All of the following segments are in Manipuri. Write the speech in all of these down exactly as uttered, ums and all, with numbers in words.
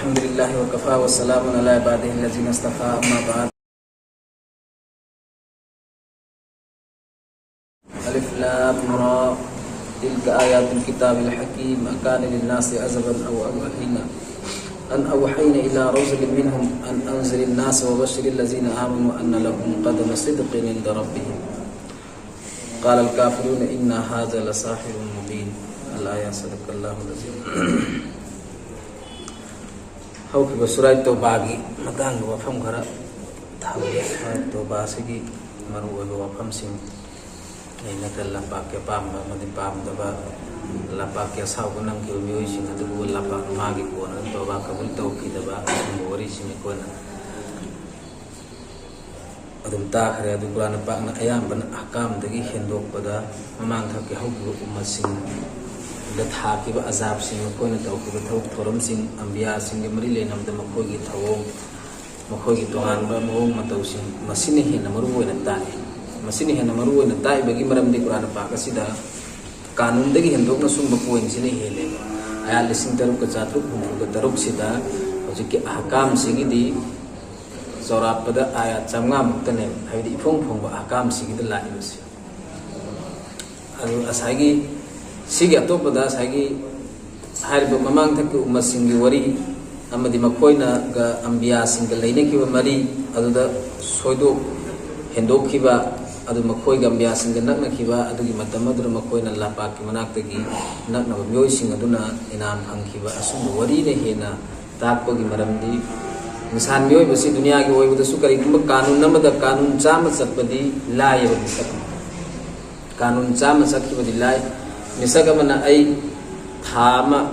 الحمد لله وكفى وسلام على عباده الذين اصطفى، أما بعد. ألف لام را، تلك آيات الكتاب الحكيم، أكان للناس عجبا أو أوحينا، أن أوحينا إلى رجل منهم أن أنذر الناس وبشر الذين آمنوا أن لهم قدم صدق عند ربهم. قال الكافرون إن هذا لساحر مبين. الآية. صدق الله العظيم. ꯍꯧꯈꯤꯕ ꯁꯨꯔꯥꯏ ꯇꯧꯕꯥꯒꯤ ꯃꯇꯥꯡꯗ ꯋꯥꯐꯝ ꯈꯔ ꯊꯝꯂꯤ꯫ ꯁꯨꯔꯥꯏ ꯇꯧꯕꯥ ꯑꯁꯤꯒꯤ ꯃꯔꯨꯑꯣꯏꯕ ꯋꯥꯐꯝꯁꯤꯡ ꯂꯩꯅꯗ ꯂꯝꯄꯥꯛꯀꯤ ꯑꯄꯥꯝꯕ ꯑꯃꯗꯤ ꯄꯥꯝꯗꯕ, ꯂꯝꯄꯥꯛꯀꯤ ꯑꯁꯥꯎꯕ ꯅꯪꯈꯤꯕ ꯃꯤꯑꯣꯏꯁꯤꯡ ꯑꯗꯨꯕꯨ ꯂꯝꯄꯥꯛꯅ ꯃꯥꯒꯤ ꯀꯣꯟꯅ ꯇꯧꯕ ꯀꯕꯨꯜ ꯇꯧꯈꯤꯗꯕ ꯑꯁꯤꯒꯨꯝꯕ ꯋꯥꯔꯤꯁꯤꯡ ꯑꯩꯈꯣꯏꯅ ꯑꯗꯨꯝ ꯇꯥꯈ꯭ꯔꯦ꯫ ꯑꯗꯨ ꯀꯨꯔꯥꯟ ꯄꯥꯛꯅ ꯑꯌꯥꯝꯕꯅ ꯑꯍꯀꯥꯝꯗꯒꯤ ꯍꯦꯟꯗꯣꯛꯄꯗ ꯃꯃꯥꯡ ꯊꯛꯀꯤ ꯍꯧꯈꯤꯕ ꯎꯝꯃꯠꯁꯤꯡꯗ ꯊꯥꯈꯤꯕ ꯑꯖꯥꯕꯁꯤꯡ, ꯃꯈꯣꯏꯅ ꯇꯧꯈꯤꯕ ꯊꯕꯛ ꯊꯧꯔꯝꯁꯤꯡ, ꯑꯝꯕꯤꯌꯥꯁꯤꯡꯒ ꯃꯔꯤ ꯂꯩꯅꯕꯗ ꯃꯈꯣꯏꯒꯤ ꯊꯧꯑꯣꯡ, ꯃꯈꯣꯏꯒꯤ ꯇꯣꯉꯥꯟꯕ ꯃꯑꯣꯡ ꯃꯇꯧꯁꯤꯡ, ꯃꯁꯤꯅ ꯍꯦꯟꯅ ꯃꯔꯨ ꯑꯣꯏꯅ ꯇꯥꯛꯏ꯫ ꯃꯁꯤꯅ ꯍꯦꯟꯅ ꯃꯔꯨ ꯑꯣꯏꯅ ꯇꯥꯛꯏꯕꯒꯤ ꯃꯔꯝꯗꯤ ꯀꯨꯔꯥꯟ ꯄꯥꯛ ꯑꯁꯤꯗ ꯀꯥꯅꯨꯟꯗꯒꯤ ꯍꯦꯟꯗꯣꯛꯅ ꯁꯨꯝꯕ ꯄꯣꯏꯟꯁꯤꯅ ꯍꯦꯜꯂꯦꯕ꯫ ꯑꯥꯌꯥꯠ ꯂꯤꯁꯤꯡ ꯇꯔꯨꯛꯀ ꯆꯥꯇ꯭ꯔꯨꯛ ꯍꯨꯝꯐꯨꯒ ꯇꯔꯨꯛꯁꯤꯗ ꯍꯧꯖꯤꯛꯀꯤ ꯑꯍꯀꯥꯝꯁꯤꯒꯤꯗꯤ ꯆꯥꯎꯔꯥꯛꯄꯗ ꯑꯥꯌꯥꯠ ꯆꯥꯝꯃꯉꯥꯃꯨꯛꯇꯅꯦꯕ, ꯍꯥꯏꯕꯗꯤ ꯏꯐꯣꯡ ꯐꯣꯡꯕ ꯑꯍꯀꯥꯝꯁꯤꯒꯤꯗ ꯂꯥꯛꯏꯕꯁꯦ꯫ ꯑꯗꯨ ꯉꯁꯥꯏꯒꯤ ꯁꯤꯒꯤ ꯑꯇꯣꯞꯄꯗ ꯉꯁꯥꯏꯒꯤ ꯍꯥꯏꯔꯤꯕ ꯃꯃꯥꯡꯊꯛꯀꯤ ꯎꯝꯃꯠꯁꯤꯡꯒꯤ ꯋꯥꯔꯤ ꯑꯃꯗꯤ ꯃꯈꯣꯏꯅꯒ ꯑꯝꯕꯤꯌꯥꯁꯤꯡꯒ ꯂꯩꯅꯈꯤꯕ ꯃꯔꯤ ꯑꯗꯨꯗ ꯁꯣꯏꯗꯣꯛ ꯍꯦꯟꯗꯣꯛꯈꯤꯕ, ꯑꯗꯨ ꯃꯈꯣꯏꯒ ꯑꯝꯕꯤꯌꯥꯁꯤꯡꯒ ꯅꯛꯅꯈꯤꯕ ꯑꯗꯨꯒꯤ ꯃꯇꯝ ꯑꯗꯨꯗ ꯃꯈꯣꯏꯅ ꯂꯝꯄꯥꯛꯀꯤ ꯃꯅꯥꯛꯇꯒꯤ ꯅꯛꯅꯕ ꯃꯤꯑꯣꯏꯁꯤꯡ ꯑꯗꯨꯅ ꯏꯅꯥꯝ ꯐꯪꯈꯤꯕ, ꯑꯁꯨꯝꯕ ꯋꯥꯔꯤꯅ ꯍꯦꯟꯅ ꯇꯥꯛꯄꯒꯤ ꯃꯔꯝꯗꯤ ꯏꯟꯁꯥꯟ ꯃꯤꯑꯣꯏꯕꯁꯤ ꯗꯨꯅꯤꯌꯥꯒꯤ ꯑꯣꯏꯕꯗꯁꯨ ꯀꯔꯤꯒꯨꯝꯕ ꯀꯥꯅꯨꯟ ꯑꯃꯗ ꯀꯥꯅꯨꯟ ꯆꯥꯝꯃ ꯆꯠꯄꯗꯤ ꯂꯥꯏꯌꯦꯕ ꯃꯤꯁꯛ ꯑꯃ꯫ ꯀꯥꯅꯨꯟ ꯆꯥꯝꯃ ꯆꯠꯈꯤꯕꯗꯤ ꯂꯥꯏ꯫ ꯃꯤꯁꯛ ꯑꯃꯅ ꯑꯩ ꯊꯥ ꯑꯃ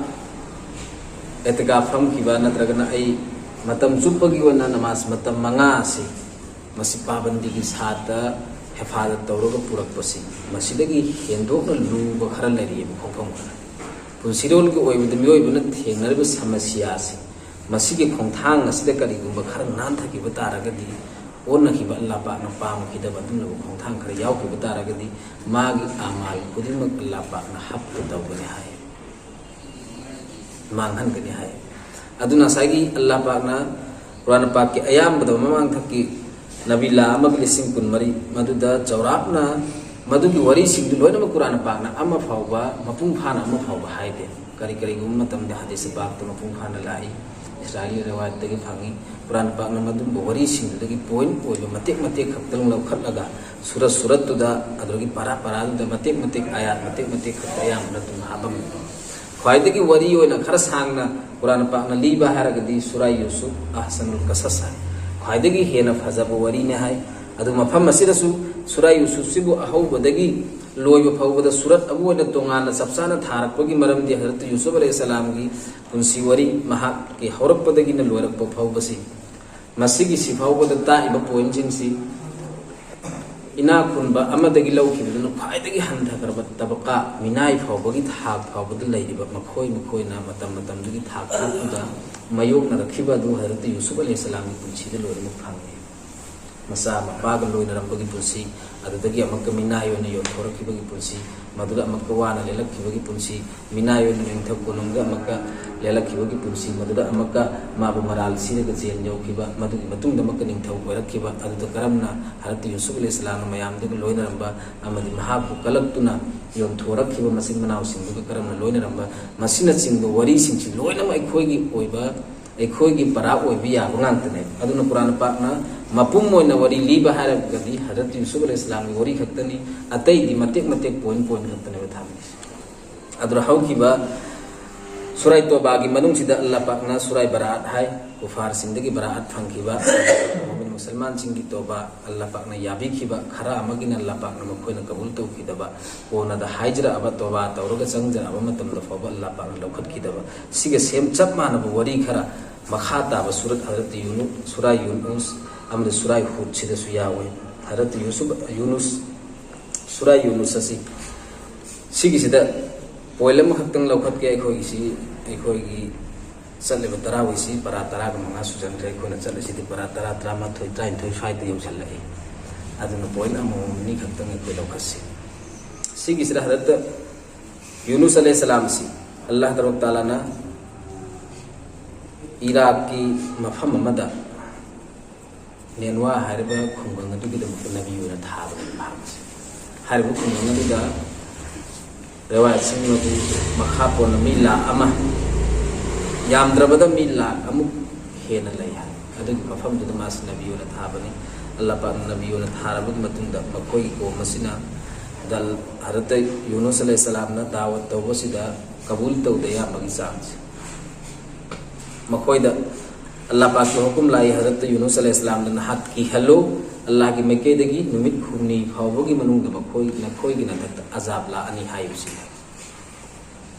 ꯑꯦꯇꯤꯀꯥꯐ ꯐꯝꯈꯤꯕ ꯅꯠꯇ꯭ꯔꯒꯅ ꯑꯩ ꯃꯇꯝ ꯆꯨꯞꯄꯒꯤ ꯑꯣꯏꯅ ꯅꯃꯥꯖ ꯃꯇꯝ ꯃꯉꯥ ꯑꯁꯤ ꯃꯁꯤ ꯄꯥꯕꯟꯗꯤꯒꯤ ꯁꯥꯠꯇ ꯍꯦꯐꯥꯖꯠ ꯇꯧꯔꯒ ꯄꯨꯔꯛꯄꯁꯤ, ꯃꯁꯤꯗꯒꯤ ꯍꯦꯟꯗꯣꯛꯅ ꯂꯨꯕ ꯈꯔ ꯂꯩꯔꯤꯑꯕ ꯈꯣꯡꯐꯝ ꯈꯔ꯫ ꯄꯨꯟꯁꯤꯔꯣꯜꯒꯤ ꯑꯣꯏꯕꯗ ꯃꯤꯑꯣꯏꯕꯅ ꯊꯦꯡꯅꯔꯤꯕ ꯁꯃꯁ꯭ꯌꯥꯁꯤꯡ, ꯃꯁꯤꯒꯤ ꯈꯣꯡꯊꯥꯡ ꯑꯁꯤꯗ ꯀꯔꯤꯒꯨꯝꯕ ꯈꯔ ꯅꯥꯟꯊꯈꯤꯕ ꯇꯥꯔꯒꯗꯤ, ꯑꯣꯟꯅꯈꯤꯕ ꯑꯜꯂꯥ ꯄꯥꯛꯅ ꯄꯥꯝꯈꯤꯗꯕ ꯑꯗꯨꯒꯨꯝꯂꯕ ꯈꯣꯡꯊꯥꯡ ꯈꯔ ꯌꯥꯎꯈꯤꯕ ꯇꯥꯔꯒꯗꯤ, ꯃꯥꯒꯤ ꯑꯃꯥꯜ ꯈꯨꯗꯤꯡꯃꯛ ꯑꯜꯂꯥ ꯄꯥꯛꯅ ꯍꯞꯄ ꯇꯧꯒꯅꯤ ꯍꯥꯏ, ꯃꯥꯡꯍꯟꯒꯅꯤ ꯍꯥꯏ꯫ ꯑꯗꯨꯅ ꯉꯁꯥꯏꯒꯤ ꯑꯜꯂꯥꯍ ꯄꯥꯛꯅ ꯀꯨꯔꯥꯟ ꯄꯥꯛꯀꯤ ꯑꯌꯥꯝꯕꯗ ꯃꯃꯥꯡꯊꯛꯀꯤ ꯅꯕꯤ ꯂꯥ ꯑꯃꯒ ꯂꯤꯁꯤꯡ ꯀꯨꯟꯃꯔꯤ, ꯃꯗꯨꯗ ꯆꯥꯎꯔꯥꯛꯅ ꯃꯗꯨꯒꯤ ꯋꯥꯔꯤꯁꯤꯡꯗꯨ ꯂꯣꯏꯅꯃꯛ ꯀꯨꯔꯥꯟ ꯄꯥꯛꯅ ꯑꯃ ꯐꯥꯎꯕ, ꯃꯄꯨꯡ ꯐꯥꯅ ꯑꯃ ꯐꯥꯎꯕ ꯍꯥꯏꯗꯦ꯫ ꯀꯔꯤ ꯀꯔꯤꯒꯨꯝꯕ ꯃꯇꯝꯗ ꯍꯗꯤꯁ ꯄꯥꯛꯇ ꯃꯄꯨꯡ ꯐꯥꯅ ꯂꯥꯛꯏ, ꯏꯁꯔꯥꯏꯂꯤ ꯔꯦꯋꯥꯌꯠꯇꯒꯤ ꯐꯪꯉꯤ꯫ ꯀꯨꯔꯥꯟ ꯄꯥꯛꯅ ꯃꯗꯨꯝꯕ ꯋꯥꯔꯤꯁꯤꯡꯗꯨꯗꯒꯤ ꯄꯣꯏꯟ ꯑꯣꯏꯕ ꯃꯇꯦꯛ ꯃꯇꯦꯛ ꯈꯛꯇꯪ ꯂꯧꯈꯠꯂꯒ ꯁꯨꯔꯠ ꯁꯨꯔꯠꯇꯨꯗ, ꯑꯗꯨꯗꯒꯤ ꯄꯔꯥ ꯄꯔꯥꯗꯨꯗ ꯃꯇꯦꯛ ꯃꯇꯦꯛ, ꯑꯥꯌꯥꯠ ꯃꯇꯦꯛ ꯃꯇꯦꯛ ꯈꯛꯇ ꯑꯌꯥꯝꯕꯅ ꯑꯗꯨꯝ ꯍꯥꯞꯄꯝꯃꯤ꯫ ꯈ꯭ꯋꯥꯏꯗꯒꯤ ꯋꯥꯔꯤ ꯑꯣꯏꯅ ꯈꯔ ꯁꯥꯡꯅ ꯀꯨꯔꯥꯟ ꯄꯥꯛꯅ ꯂꯤꯕ ꯍꯥꯏꯔꯒꯗꯤ ꯁꯨꯔꯥ ꯌꯨꯁꯨꯐ ꯑꯍꯁꯅꯨꯜ ꯀꯁꯁ ꯍꯥꯏ꯫ ꯈ꯭ꯋꯥꯏꯗꯒꯤ ꯍꯦꯟꯅ ꯐꯖꯕ ꯋꯥꯔꯤꯅꯤ ꯍꯥꯏ꯫ ꯑꯗꯨ ꯃꯐꯝ ꯑꯁꯤꯗꯁꯨ ꯁꯨꯔꯥ ꯌꯨꯁꯨꯐꯁꯤꯕꯨ ꯑꯍꯧꯕꯗꯒꯤ ꯂꯣꯏꯕ ꯐꯥꯎꯕꯗ ꯁꯨꯔꯠ ꯑꯃ ꯑꯣꯏꯅ ꯇꯣꯉꯥꯟꯅ ꯆꯞ ꯆꯥꯅ ꯊꯥꯔꯛꯄꯒꯤ ꯃꯔꯝꯗꯤ ꯍꯖꯔꯠ ꯌꯨꯁꯨꯐ ꯑꯂꯩꯍꯤꯁꯁꯂꯥꯝꯒꯤ ꯄꯨꯟꯁꯤ ꯋꯥꯔꯤ, ꯃꯍꯥꯛꯀꯤ ꯍꯧꯔꯛꯄꯗꯒꯤꯅ ꯂꯣꯏꯔꯛꯄ ꯐꯥꯎꯕꯁꯤ, ꯃꯁꯤꯒꯤ ꯁꯤ ꯐꯥꯎꯕꯗ ꯇꯥꯛꯏꯕ ꯄꯣꯏꯟꯁꯤꯡꯁꯤ ꯏꯅꯥꯛ ꯈꯨꯟꯕ ꯑꯃꯗꯒꯤ ꯂꯧꯈꯤꯕꯗꯨꯅ ꯈ꯭ꯋꯥꯏꯗꯒꯤ ꯍꯟꯊꯈ꯭ꯔꯕ ꯇꯕꯀꯥ, ꯃꯤꯅꯥꯏ ꯐꯥꯎꯕꯒꯤ ꯊꯥꯛ ꯐꯥꯎꯕꯗ ꯂꯩꯔꯤꯕ ꯃꯈꯣꯏ ꯃꯈꯣꯏꯅ ꯃꯇꯝ ꯃꯇꯝꯗꯨꯒꯤ ꯊꯥꯛ ꯊꯥꯛꯇꯨꯗ ꯃꯥꯌꯣꯛꯅꯔꯛꯈꯤꯕ ꯑꯗꯨ ꯍꯖꯔꯠ ꯌꯨꯁꯨꯐ ꯑꯂꯩꯍꯤꯁꯁꯂꯥꯝꯒꯤ ꯄꯨꯟꯁꯤꯗ ꯂꯣꯏꯅꯃꯛ ꯐꯪꯉꯤ꯫ ꯃꯆꯥ ꯃꯄꯥꯒ ꯂꯣꯏꯅꯔꯝꯕꯒꯤ ꯄꯨꯟꯁꯤ, ꯑꯗꯨꯗꯒꯤ ꯑꯃꯨꯛꯀ ꯃꯤꯅꯥꯏ ꯑꯣꯏꯅ ꯌꯣꯟꯊꯣꯔꯛꯈꯤꯕꯒꯤ ꯄꯨꯟꯁꯤ, ꯃꯗꯨꯗ ꯑꯃꯨꯛꯀ ꯋꯥꯅ ꯂꯦꯜꯂꯛꯈꯤꯕꯒꯤ ꯄꯨꯟꯁꯤ, ꯃꯤꯅꯥꯏ ꯑꯣꯏꯅ ꯅꯤꯡꯊꯧ ꯀꯣꯅꯨꯡꯗ ꯑꯃꯨꯛꯀ ꯂꯦꯜꯂꯛꯈꯤꯕꯒꯤ ꯄꯨꯟꯁꯤ, ꯃꯗꯨꯗ ꯑꯃꯨꯛꯀ ꯃꯥꯕꯨ ꯃꯔꯥꯜ ꯁꯤꯔꯒ ꯖꯦꯜ ꯌꯧꯈꯤꯕ, ꯃꯗꯨꯒꯤ ꯃꯇꯨꯡꯗ ꯑꯃꯨꯛꯀ ꯅꯤꯡꯊꯧ ꯑꯣꯏꯔꯛꯈꯤꯕ, ꯑꯗꯨꯗ ꯀꯔꯝꯅ ꯍꯖꯔꯠ ꯌꯨꯁꯨꯐ ꯑꯂꯩꯍꯤꯁꯁꯂꯥꯝꯅ ꯃꯌꯥꯝꯗꯨꯒ ꯂꯣꯏꯅꯔꯝꯕ ꯑꯃꯗꯤ ꯃꯍꯥꯛꯄꯨ ꯀꯂꯛꯇꯨꯅ ꯌꯣꯟꯊꯣꯔꯛꯈꯤꯕ ꯃꯆꯤꯟ ꯃꯅꯥꯎꯁꯤꯡꯗꯨꯒ ꯀꯔꯝꯅ ꯂꯣꯏꯅꯔꯝꯕ, ꯃꯁꯤꯅꯆꯤꯡꯕ ꯋꯥꯔꯤꯁꯤꯡꯁꯤ ꯂꯣꯏꯅꯃꯛ ꯑꯩꯈꯣꯏꯒꯤ ꯑꯣꯏꯕ, ꯑꯩꯈꯣꯏꯒꯤ ꯄꯔꯥ ꯑꯣꯏꯕ ꯌꯥꯕ ꯉꯥꯛꯇꯅꯦꯕ꯫ ꯑꯗꯨꯅ ꯀꯨꯔꯥꯟ ꯄꯥꯛꯅ ꯃꯄꯨꯝ ꯑꯣꯏꯅ ꯋꯥꯔꯤ ꯂꯤꯕ ꯍꯥꯏꯔꯒꯗꯤ ꯍꯖꯔꯠ ꯌꯨꯁꯨꯐ ꯑꯂꯩꯍꯤꯁꯁꯂꯥꯝꯒꯤ ꯋꯥꯔꯤ ꯈꯛꯇꯅꯤ, ꯑꯇꯩꯗꯤ ꯃꯇꯦꯛ ꯃꯇꯦꯛ, ꯄꯣꯏꯟ ꯄꯣꯏꯟ ꯈꯛꯇꯅꯦꯕ ꯊꯝꯃꯤꯁꯦ꯫ ꯑꯗꯨꯅ ꯍꯧꯈꯤꯕ ꯁꯨꯔꯥꯏ ꯇꯣꯕꯥꯒꯤ ꯃꯅꯨꯡꯁꯤꯗ ꯑꯜꯂꯥꯍ ꯄꯥꯛꯅ ꯁꯨꯔꯥꯏ ꯕꯔꯥꯑꯠ ꯍꯥꯏ, ꯀꯨꯐꯥꯔꯁꯤꯡꯗꯒꯤ ꯕꯔꯥꯑꯠ ꯐꯪꯈꯤꯕ, ꯃꯨꯁꯜꯃꯥꯟꯁꯤꯡꯒꯤ ꯇꯣꯕꯥ ꯑꯜꯂꯥꯍ ꯄꯥꯛꯅ ꯌꯥꯕꯤꯈꯤꯕ, ꯈꯔ ꯑꯃꯒꯤꯅ ꯑꯜꯂꯥꯍ ꯄꯥꯛꯅ ꯃꯈꯣꯏꯅ ꯀꯕꯨꯜ ꯇꯧꯈꯤꯗꯕ, ꯀꯣꯟꯅꯗ ꯍꯥꯏꯖꯔꯛꯑꯕ, ꯇꯣꯕꯥ ꯇꯧꯔꯒ ꯆꯪꯖꯔꯛꯑꯕ ꯃꯇꯝꯗ ꯐꯥꯎꯕ ꯑꯜꯂꯥꯍ ꯄꯥꯛꯅ ꯂꯧꯈꯠꯈꯤꯗꯕ, ꯁꯤꯒ ꯁꯦꯝ ꯆꯞ ꯃꯥꯟꯅꯕ ꯋꯥꯔꯤ ꯈꯔ ꯃꯈꯥ ꯇꯥꯕ ꯁꯨꯔꯠ ꯍꯖꯔꯠ ꯌꯨꯅꯨ, ꯁꯨꯔꯥ ꯌꯨꯅꯨꯁ ꯑꯃꯗꯤ ꯁꯨꯔꯥ ꯍꯨꯗꯁꯤꯗꯁꯨ ꯌꯥꯎꯏ꯫ ꯍꯖꯔꯠ ꯌꯨꯁꯨꯐ, ꯌꯨꯅꯨꯁ, ꯁꯨꯔꯥ ꯌꯨꯅꯨꯁ ꯑꯁꯤ ꯁꯤꯒꯤꯁꯤꯗ ꯄꯣꯏꯟ ꯑꯃꯈꯛꯇꯪ ꯂꯧꯈꯠꯀꯦ꯫ ꯑꯩꯈꯣꯏꯒꯤꯁꯤ, ꯑꯩꯈꯣꯏꯒꯤ ꯆꯠꯂꯤꯕ ꯇꯔꯥꯋꯥꯏꯁꯤ ꯄꯔꯥ ꯇꯔꯥꯒ ꯃꯉꯥ ꯁꯨꯖꯟꯈ꯭ꯔꯦ꯫ ꯑꯩꯈꯣꯏꯅ ꯆꯠꯂꯤꯁꯤꯗꯤ ꯄꯔꯥ ꯇꯔꯥ, ꯇꯔꯥꯃꯥꯊꯣꯏ, ꯇꯔꯥꯅꯤꯊꯣꯏ ꯁ꯭ꯋꯥꯏꯗ ꯌꯧꯁꯜꯂꯛꯏ꯫ ꯑꯗꯨꯅ ꯄꯣꯏꯟ ꯑꯃꯃꯝ ꯑꯅꯤ ꯈꯛꯇꯪ ꯑꯩꯈꯣꯏ ꯂꯧꯈꯠꯁꯤ꯫ ꯁꯤꯒꯤꯁꯤꯗ ꯍꯖꯔꯠ ꯌꯨꯅꯨꯁ ꯑꯂꯩꯍꯤꯁꯁꯂꯥꯝꯁꯤ ꯑꯜꯂꯥꯍ ꯇꯕꯥꯔꯛ ꯇꯥꯂꯥꯅ ꯏꯔꯥꯛꯀꯤ ꯃꯐꯝ ꯑꯃꯗ ꯅꯦꯟꯋꯥ ꯍꯥꯏꯔꯤꯕ ꯈꯨꯡꯒꯪ ꯑꯗꯨꯒꯤꯗꯃꯛꯇ ꯅꯕꯤ ꯑꯣꯏꯅ ꯊꯥꯕꯅꯤ ꯃꯍꯥꯛꯁꯦ꯫ ꯍꯥꯏꯔꯤꯕ ꯈꯨꯡꯒꯪ ꯑꯗꯨꯗ ꯔꯦꯋꯥꯌꯠꯁꯤꯡ ꯑꯗꯨ ꯃꯈꯥ ꯄꯣꯟꯅ ꯃꯤ ꯂꯥꯈ ꯑꯃ, ꯌꯥꯝꯗ꯭ꯔꯕꯗ ꯃꯤ ꯂꯥꯈ ꯑꯃꯨꯛ ꯍꯦꯟꯅ ꯂꯩ ꯍꯥꯏ꯫ ꯑꯗꯨꯒꯤ ꯃꯐꯝꯗꯨꯗ ꯃꯥꯁꯤ ꯅꯕꯤ ꯑꯣꯏꯅ ꯊꯥꯕꯅꯤ꯫ ꯑꯜꯂꯥꯍ ꯄꯥꯛꯅ ꯅꯕꯤ ꯑꯣꯏꯅ ꯊꯥꯔꯕ ꯃꯇꯨꯡꯗ ꯃꯈꯣꯏꯒꯤ ꯀꯣꯝ ꯑꯁꯤꯅ ꯗꯜ ꯍꯔꯠꯇ ꯌꯨꯅꯨꯁ ꯑꯂꯩꯍꯤꯁꯁꯂꯥꯝꯅ ꯗꯥꯋꯠ ꯇꯧꯕꯁꯤꯗ ꯀꯕꯨꯜ ꯇꯧꯗꯦ ꯑꯌꯥꯝꯕꯒꯤ ꯆꯥꯡꯁꯦ꯫ ꯃꯈꯣꯏꯗ ꯑꯜꯂꯥꯍ ꯄꯥꯛꯀꯤ ꯍꯨꯀꯨꯝ ꯂꯥꯛꯏ, ꯍꯖꯔꯠꯇ ꯌꯨꯅꯨꯁ ꯑꯂꯩꯍꯤꯁꯁꯂꯥꯝꯗ ꯅꯍꯥꯛ ꯀꯤꯍꯜꯂꯨ, ꯑꯜꯂꯥꯍꯒꯤ ꯃꯥꯏꯀꯩꯗꯒꯤ ꯅꯨꯃꯤꯠ ꯍꯨꯝꯅꯤ ꯐꯥꯎꯕꯒꯤ ꯃꯅꯨꯡꯗ ꯃꯈꯣꯏ, ꯅꯈꯣꯏꯒꯤ ꯃꯊꯛꯇ ꯑꯖꯥꯕ ꯂꯥꯛꯑꯅꯤ ꯍꯥꯏꯕꯁꯤꯅꯤ꯫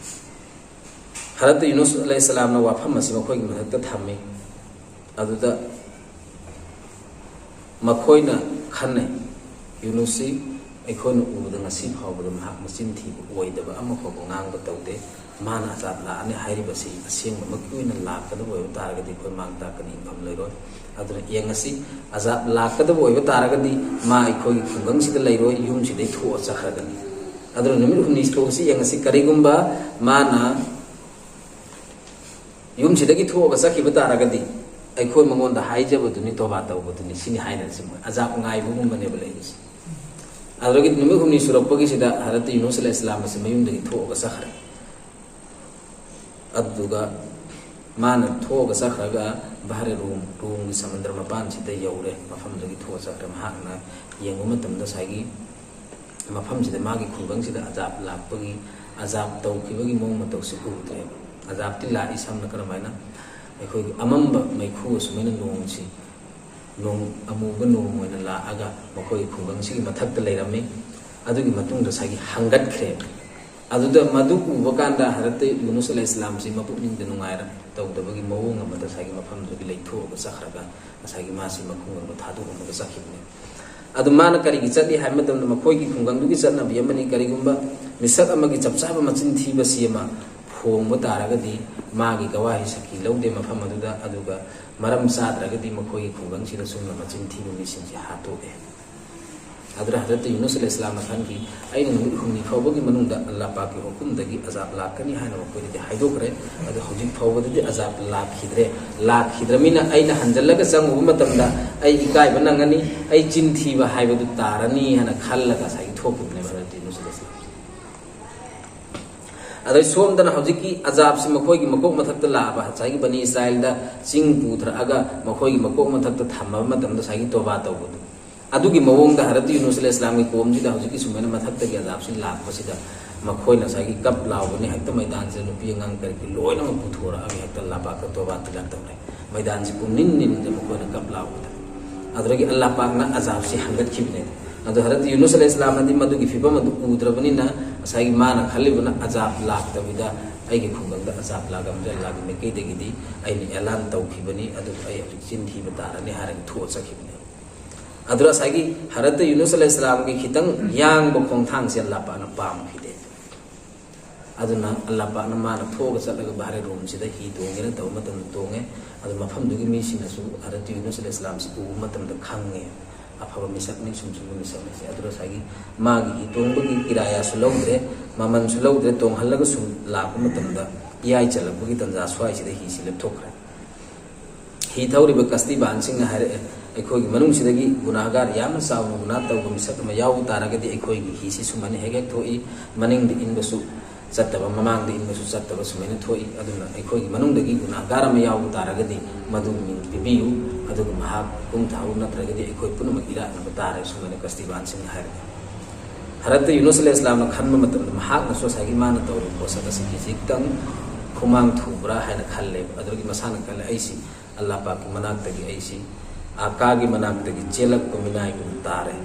ꯍꯖꯔꯠꯇ ꯌꯨꯅꯨꯁ ꯑꯂꯩꯍꯤꯁꯁꯂꯥꯝꯅ ꯋꯥꯐꯝ ꯑꯁꯤ ꯃꯈꯣꯏꯒꯤ ꯃꯊꯛꯇ ꯊꯝꯃꯤ꯫ ꯑꯗꯨꯗ ꯃꯈꯣꯏꯅ ꯈꯟꯅꯩ, ꯌꯨꯅꯨꯁꯁꯤ ꯑꯩꯈꯣꯏꯅ ꯎꯕꯗ ꯉꯁꯤ ꯐꯥꯎꯕꯗ ꯃꯍꯥꯛ ꯃꯆꯤꯟ ꯊꯤꯕ ꯑꯣꯏꯗꯕ ꯑꯃꯐꯥꯎꯕ ꯉꯥꯡꯕ ꯇꯧꯗꯦ꯫ ꯃꯥꯅ ꯑꯖꯥꯕ ꯂꯥꯛꯑꯅꯤ ꯍꯥꯏꯔꯤꯕꯁꯤ ꯑꯁꯦꯡꯕꯃꯛꯀꯤ ꯑꯣꯏꯅ ꯂꯥꯛꯀꯗꯕ ꯑꯣꯏꯕ ꯇꯥꯔꯒꯗꯤ ꯑꯩꯈꯣꯏ ꯃꯥꯡ ꯇꯥꯛꯀꯅꯤ ꯏꯟꯐꯝ ꯂꯩꯔꯣꯏ꯫ ꯑꯗꯨꯅ ꯌꯦꯡꯉꯁꯤ, ꯑꯖꯥꯕ ꯂꯥꯛꯀꯗꯕ ꯑꯣꯏꯕ ꯇꯥꯔꯒꯗꯤ ꯃꯥ ꯑꯩꯈꯣꯏꯒꯤ ꯈꯨꯡꯒꯪꯁꯤꯗ ꯂꯩꯔꯣꯏ, ꯌꯨꯝꯁꯤꯗꯩ ꯊꯣꯛꯑ ꯆꯠꯈ꯭ꯔꯒꯅꯤ꯫ ꯑꯗꯨꯅ ꯅꯨꯃꯤꯠ ꯍꯨꯝꯅꯤ ꯊꯣꯛꯑꯁꯤ, ꯌꯦꯡꯉꯁꯤ꯫ ꯀꯔꯤꯒꯨꯝꯕ ꯃꯥꯅ ꯌꯨꯝꯁꯤꯗꯒꯤ ꯊꯣꯛꯑꯒ ꯆꯠꯈꯤꯕ ꯇꯥꯔꯒꯗꯤ ꯑꯩꯈꯣꯏ ꯃꯉꯣꯟꯗ ꯍꯥꯏꯖꯕꯗꯨꯅꯤ, ꯇꯣꯕꯥ ꯇꯧꯕꯗꯨꯅꯤ, ꯁꯤꯅꯤ ꯍꯥꯏꯅꯔꯤꯁꯤ꯫ ꯃꯣꯏ ꯑꯖꯥꯕ ꯉꯥꯏꯕꯒꯨꯝꯕꯅꯦꯕ ꯂꯩꯔꯤꯁꯦ꯫ ꯑꯗꯨꯗꯒꯤ ꯅꯨꯃꯤꯠ ꯍꯨꯝꯅꯤ ꯁꯨꯔꯛꯄꯒꯤꯁꯤꯗ ꯍꯖꯔꯠ ꯌꯨꯅꯨꯁ ꯑꯂꯩꯍꯤꯁꯁꯂꯥꯝ ꯑꯁꯤ ꯃꯌꯨꯝꯗꯒꯤ ꯊꯣꯛꯑꯒ ꯆꯠꯈ꯭ꯔꯦ꯫ ꯑꯗꯨꯗꯨꯒ ꯃꯥꯅ ꯊꯣꯛꯑꯒ ꯆꯠꯈ꯭ꯔꯒ ꯕꯍꯔꯦ ꯔꯨꯝ, ꯔꯨꯝꯒꯤ ꯁꯃꯨꯗ꯭ꯔ ꯃꯄꯥꯟꯁꯤꯗ ꯌꯧꯔꯦ꯫ ꯃꯐꯝꯗꯨꯗꯒꯤ ꯊꯣꯛꯑ ꯆꯠꯈ꯭ꯔꯦ꯫ ꯃꯍꯥꯛꯅ ꯌꯦꯡꯕ ꯃꯇꯝꯗ ꯉꯁꯥꯏꯒꯤ ꯃꯐꯝꯁꯤꯗ, ꯃꯥꯒꯤ ꯈꯨꯡꯒꯪꯁꯤꯗ ꯑꯖꯥꯕ ꯂꯥꯛꯄꯒꯤ, ꯑꯖꯥꯕ ꯇꯧꯈꯤꯕꯒꯤ ꯃꯑꯣꯡ ꯃꯇꯧꯁꯤ ꯎꯗ꯭ꯔꯦꯕ꯫ ꯑꯖꯥꯕꯇꯤ ꯂꯥꯛꯏ, ꯁꯝꯅ ꯀꯔꯝꯍꯥꯏꯅ ꯑꯩꯈꯣꯏꯒꯤ ꯑꯃꯝꯕ ꯃꯩꯈꯨ ꯑꯁꯨꯃꯥꯏꯅ ꯅꯣꯡꯁꯤ, ꯅꯣꯡ ꯑꯃꯨꯕ ꯅꯣꯡ ꯑꯣꯏꯅ ꯂꯥꯛꯑꯒ ꯃꯈꯣꯏꯒꯤ ꯈꯨꯡꯒꯪꯁꯤꯒꯤ ꯃꯊꯛꯇ ꯂꯩꯔꯝꯃꯤ꯫ ꯑꯗꯨꯒꯤ ꯃꯇꯨꯡꯗ ꯉꯁꯥꯏꯒꯤ ꯍꯪꯒꯠꯈ꯭ꯔꯦꯕ꯫ ꯑꯗꯨꯗ ꯃꯗꯨ ꯎꯕ ꯀꯥꯟꯗ ꯍꯖꯔꯠ ꯌꯨꯅꯨꯁ ꯑꯂꯩꯍꯤꯁꯁꯂꯥꯝꯁꯤ ꯃꯄꯨꯛꯅꯤꯡꯗ ꯅꯨꯡꯉꯥꯏꯔ ꯇꯧꯗꯕꯒꯤ ꯃꯑꯣꯡ ꯑꯃꯗ ꯉꯁꯥꯏꯒꯤ ꯃꯐꯝꯗꯨꯗꯒꯤ ꯂꯩꯊꯣꯛꯑꯒ ꯆꯠꯈ꯭ꯔꯒ ꯉꯁꯥꯏꯒꯤ ꯃꯥꯁꯤ ꯃꯈꯨꯡꯒꯪꯗꯣ ꯊꯥꯗꯣꯛꯑꯝꯃꯒ ꯆꯠꯈꯤꯕꯅꯦ꯫ ꯑꯗꯨ ꯃꯥꯅ ꯀꯔꯤꯒꯤ ꯆꯠꯂꯤ ꯍꯥꯏꯕ ꯃꯇꯝꯗ ꯃꯈꯣꯏꯒꯤ ꯈꯨꯡꯒꯪꯗꯨꯒꯤ ꯆꯠꯅꯕꯤ ꯑꯃꯅꯤ꯫ ꯀꯔꯤꯒꯨꯝꯕ ꯃꯤꯁꯛ ꯑꯃꯒꯤ ꯆꯞ ꯆꯥꯕ ꯃꯆꯤꯟ ꯊꯤꯕꯁꯤ ꯑꯃ ꯐꯣꯡꯕ ꯇꯥꯔꯒꯗꯤ ꯃꯥꯒꯤ ꯒꯋꯥꯍꯤ ꯁꯥꯈꯤ ꯂꯧꯗꯦ ꯃꯐꯝ ꯑꯗꯨꯗ, ꯑꯗꯨꯒ ꯃꯔꯝ ꯆꯥꯗ꯭ꯔꯒꯗꯤ ꯃꯈꯣꯏꯒꯤ ꯈꯨꯡꯒꯪꯁꯤꯗ ꯆꯨꯝꯅ ꯃꯆꯤꯟ ꯊꯤꯕ ꯃꯤꯁꯤꯡꯁꯦ ꯍꯥꯠꯇꯣꯛꯑꯦ꯫ ꯑꯗꯨꯗ ꯍꯖꯔꯠ ꯌꯨꯅꯨꯁ ꯑꯂꯩꯍꯤ ꯏꯁꯂꯥꯝꯅ ꯈꯟꯈꯤ, ꯑꯩꯅ ꯅꯨꯃꯤꯠ ꯍꯨꯝꯅꯤ ꯐꯥꯎꯕꯒꯤ ꯃꯅꯨꯡꯗ ꯑꯜꯂꯥꯍ ꯄꯥꯛꯀꯤ ꯍꯨꯀꯨꯝꯗꯒꯤ ꯑꯖꯥꯕ ꯂꯥꯛꯀꯅꯤ ꯍꯥꯏꯅ ꯃꯈꯣꯏꯗꯗꯤ ꯍꯥꯏꯗꯣꯛꯈ꯭ꯔꯦ꯫ ꯑꯗꯣ ꯍꯧꯖꯤꯛ ꯐꯥꯎꯕꯗꯗꯤ ꯑꯖꯥꯕ ꯂꯥꯛꯈꯤꯗ꯭ꯔꯦ꯫ ꯂꯥꯛꯈꯤꯗ꯭ꯔꯃꯤꯅ ꯑꯩꯅ ꯍꯟꯖꯜꯂꯒ ꯆꯪꯉꯨꯕ ꯃꯇꯝꯗ ꯑꯩ ꯏꯀꯥꯏꯕ ꯅꯪꯉꯅꯤ, ꯑꯩ ꯆꯤꯟ ꯊꯤꯕ ꯍꯥꯏꯕꯗꯨ ꯇꯥꯔꯅꯤ ꯍꯥꯏꯅ ꯈꯜꯂꯒ ꯉꯁꯥꯏꯒꯤ ꯊꯣꯛꯈꯤꯕꯅꯦꯕ ꯍꯖꯔꯠ ꯌꯨꯅꯨꯁ ꯑꯂꯩꯍꯤ ꯏꯁꯂꯥꯝ꯫ ꯑꯗꯩ ꯁꯣꯝꯗꯅ ꯍꯧꯖꯤꯛꯀꯤ ꯑꯖꯥꯕꯁꯤ ꯃꯈꯣꯏꯒꯤ ꯃꯀꯣꯛ ꯃꯊꯛꯇ ꯂꯥꯛꯑꯕ, ꯉꯁꯥꯏꯒꯤ ꯕꯅꯤ ꯏꯁꯔꯥꯏꯜꯗ ꯆꯤꯡ ꯄꯨꯊꯔꯛꯑꯒ ꯃꯈꯣꯏꯒꯤ ꯃꯀꯣꯛ ꯃꯊꯛꯇ ꯊꯝꯃꯕ ꯃꯇꯝꯗ ꯉꯁꯥꯏꯒꯤ ꯇꯣꯕꯥ ꯇꯧꯕꯗꯨ, ꯑꯗꯨꯒꯤ ꯃꯑꯣꯡꯗ ꯍꯖꯔꯠ ꯌꯨꯅꯨꯁ ꯑꯂꯩꯍꯤ ꯏꯁꯂꯥꯝꯒꯤ ꯀꯣꯝꯁꯤꯗ ꯍꯧꯖꯤꯛꯀꯤ ꯁꯨꯃꯥꯏꯅ ꯃꯊꯛꯇꯒꯤ ꯑꯖꯥꯕꯁꯤ ꯂꯥꯛꯄꯁꯤꯗ ꯃꯈꯣꯏꯅ ꯉꯁꯥꯏꯒꯤ ꯀꯞ ꯂꯥꯎꯕꯅꯤ, ꯍꯦꯛꯇ ꯃꯩꯗꯥꯟꯁꯤꯗ ꯅꯨꯄꯤ ꯑꯉꯥꯡ ꯀꯔꯤ ꯀꯔꯤ ꯂꯣꯏꯅꯃꯛ ꯄꯨꯊꯣꯔꯛꯑꯒ ꯍꯦꯛꯇ ꯂꯥꯄꯥꯛꯇ ꯇꯣꯕꯥ ꯇꯤꯂꯥ ꯇꯧꯔꯦ꯫ ꯃꯩꯗꯥꯟꯁꯤ ꯄꯨꯝꯅꯤꯟ ꯅꯤꯟꯗ ꯃꯈꯣꯏꯅ ꯀꯞ ꯂꯥꯎꯕꯗ, ꯑꯗꯨꯗꯒꯤ ꯑꯜꯂꯥꯍ ꯄꯥꯛꯅ ꯑꯖꯥꯕꯁꯤ ꯍꯟꯒꯠꯈꯤꯕꯅꯦ꯫ ꯑꯗꯣ ꯍꯖꯔꯠ ꯌꯨꯅꯨꯁ ꯑꯂꯩꯍꯤ ꯏꯁꯂꯥꯝꯅꯗꯤ ꯃꯗꯨꯒꯤ ꯐꯤꯕꯝ ꯑꯗꯨ ꯎꯗ꯭ꯔꯕꯅꯤꯅ ꯉꯁꯥꯏꯒꯤ ꯃꯥꯅ ꯈꯜꯂꯤꯕꯅ ꯑꯖꯥꯕ ꯂꯥꯛꯇꯕꯤꯗ ꯑꯩꯒꯤ ꯈꯨꯡꯒꯪꯗ ꯑꯖꯥꯕ ꯂꯥꯛꯂꯝꯗ꯭ꯔꯦ, ꯑꯜꯂꯥꯍꯒꯤ ꯃꯥꯏꯀꯩꯗꯒꯤꯗꯤ ꯑꯩꯅ ꯑꯦꯂꯥꯟ ꯇꯧꯈꯤꯕꯅꯤ, ꯑꯗꯨ ꯑꯩ ꯍꯧꯖꯤꯛ ꯆꯤꯟ ꯊꯤꯕ ꯇꯥꯔꯅꯤ ꯍꯥꯏꯔꯒ ꯊꯣꯛꯑ ꯆꯠꯈꯤꯕꯅꯦ꯫ ꯑꯗꯨꯅ ꯉꯁꯥꯏꯒꯤ ꯍꯖꯔꯠ ꯌꯨꯅꯨꯁ ꯑꯂꯩꯍꯤ ꯏꯁꯂꯥꯝꯒꯤ ꯈꯤꯇꯪ ꯌꯥꯡꯕ ꯈꯣꯡꯊꯥꯡꯁꯦ ꯑꯜꯂꯥꯍ ꯄꯥꯛꯅ ꯄꯥꯝꯈꯤꯗꯦ꯫ ꯑꯗꯨꯅ ꯑꯜꯂꯥꯍ ꯄꯥꯛꯅ ꯃꯥꯅ ꯊꯣꯛꯑꯒ ꯆꯠꯂꯒ ꯕꯍꯔ ꯔꯨꯝꯁꯤꯗ ꯍꯤ ꯇꯣꯡꯒꯦꯅ ꯇꯧꯕ ꯃꯇꯝꯗ ꯇꯣꯡꯉꯦ꯫ ꯑꯗꯨ ꯃꯐꯝꯗꯨꯒꯤ ꯃꯤꯁꯤꯡꯅꯁꯨ ꯍꯖꯔꯠ ꯌꯨꯅꯨꯁ ꯑꯂꯩꯍꯤ ꯏꯁꯂꯥꯝꯁꯤ ꯎꯕ ꯃꯇꯝꯗ ꯈꯪꯉꯦ, ꯑꯐꯕ ꯃꯤꯁꯛꯅꯤ, ꯁꯨꯝ ꯁꯨꯝꯕ ꯃꯤꯁꯛꯅꯤ ꯁꯤ꯫ ꯑꯗꯨꯅ ꯉꯁꯥꯏꯒꯤ ꯃꯥꯒꯤ ꯍꯤ ꯇꯣꯡꯕꯒꯤ ꯀꯤꯔꯥꯌꯥꯁꯨ ꯂꯧꯗ꯭ꯔꯦ, ꯃꯃꯜꯁꯨ ꯂꯧꯗ꯭ꯔꯦ, ꯇꯣꯡꯍꯜꯂꯒ ꯁꯨꯝ ꯂꯥꯛꯄ ꯃꯇꯝꯗ ꯏꯌꯥꯏ ꯆꯜꯂꯛꯄꯒꯤ ꯇꯟꯖꯥ ꯁ꯭ꯋꯥꯏꯁꯤꯗ ꯍꯤꯁꯤ ꯂꯦꯞꯊꯣꯛꯈ꯭ꯔꯦ꯫ ꯍꯤ ꯊꯧꯔꯤꯕ ꯀꯁꯇꯤꯕꯥꯟꯁꯤꯡꯅ ꯍꯥꯏꯔꯛꯑꯦ, ꯑꯩꯈꯣꯏꯒꯤ ꯃꯅꯨꯡꯁꯤꯗꯒꯤ ꯒꯨꯅꯥꯍꯒꯥꯔ ꯌꯥꯝꯅ ꯆꯥꯎꯅ ꯒꯨꯅꯥꯍ ꯇꯧꯕ ꯃꯤꯁꯛ ꯑꯃ ꯌꯥꯎꯕ ꯇꯥꯔꯒꯗꯤ ꯑꯩꯈꯣꯏꯒꯤ ꯍꯤꯁꯤ ꯁꯨꯃꯥꯏꯅ ꯍꯦꯛ ꯍꯦꯛ ꯊꯣꯛꯏ, ꯃꯅꯤꯡꯗ ꯏꯟꯕꯁꯨ ꯆꯠꯇꯕ, ꯃꯃꯥꯡꯗ ꯏꯟꯕꯁꯨ ꯆꯠꯇꯕ ꯁꯨꯃꯥꯏꯅ ꯊꯣꯛꯏ꯫ ꯑꯗꯨꯅ ꯑꯩꯈꯣꯏꯒꯤ ꯃꯅꯨꯡꯗꯒꯤ ꯒꯨꯅꯥꯍꯒꯥꯔ ꯑꯃ ꯌꯥꯎꯕ ꯇꯥꯔꯒꯗꯤ ꯃꯗꯨ ꯃꯤꯡ ꯄꯤꯕꯤꯌꯨ, ꯑꯗꯨꯒ ꯃꯍꯥꯛ ꯏꯀꯨꯝ ꯊꯥꯎ, ꯅꯠꯇ꯭ꯔꯒꯗꯤ ꯑꯩꯈꯣꯏ ꯄꯨꯝꯅꯃꯛ ꯏꯔꯥꯛꯅꯕ ꯇꯥꯔꯦ, ꯁꯨꯃꯥꯏꯅ ꯀꯁꯇꯤꯕꯥꯟꯁꯤꯡꯅ ꯍꯥꯏꯔꯛꯑꯦ꯫ ꯍꯖꯔꯠ ꯌꯨꯅꯨꯁ ꯑꯂꯩꯍꯤ ꯏꯁꯂꯥꯝꯅ ꯈꯟꯕ ꯃꯇꯝꯗ ꯃꯍꯥꯛꯅꯁꯨ ꯉꯁꯥꯏꯒꯤ ꯃꯥꯅ ꯇꯧꯔꯤꯕ ꯄꯣꯠꯁꯛ ꯑꯁꯤ ꯈꯤꯖꯤꯛꯇꯪ ꯈꯨꯃꯥꯡ ꯊꯨꯕ꯭ꯔꯥ ꯍꯥꯏꯅ ꯈꯜꯂꯦ꯫ ꯑꯗꯨꯗꯒꯤ ꯃꯁꯥꯅ ꯈꯜꯂꯦ, ꯑꯩꯁꯤ ꯑꯜꯂꯥꯍ ꯄꯥꯛꯀꯤ ꯃꯅꯥꯛꯇꯒꯤ, ꯑꯩꯁꯤ ꯑꯀꯥꯒꯤ ꯃꯅꯥꯛꯇꯒꯤ ꯆꯦꯜꯂꯛꯄ ꯃꯤꯅꯥꯏꯒꯨꯝ ꯇꯥꯔꯦ꯫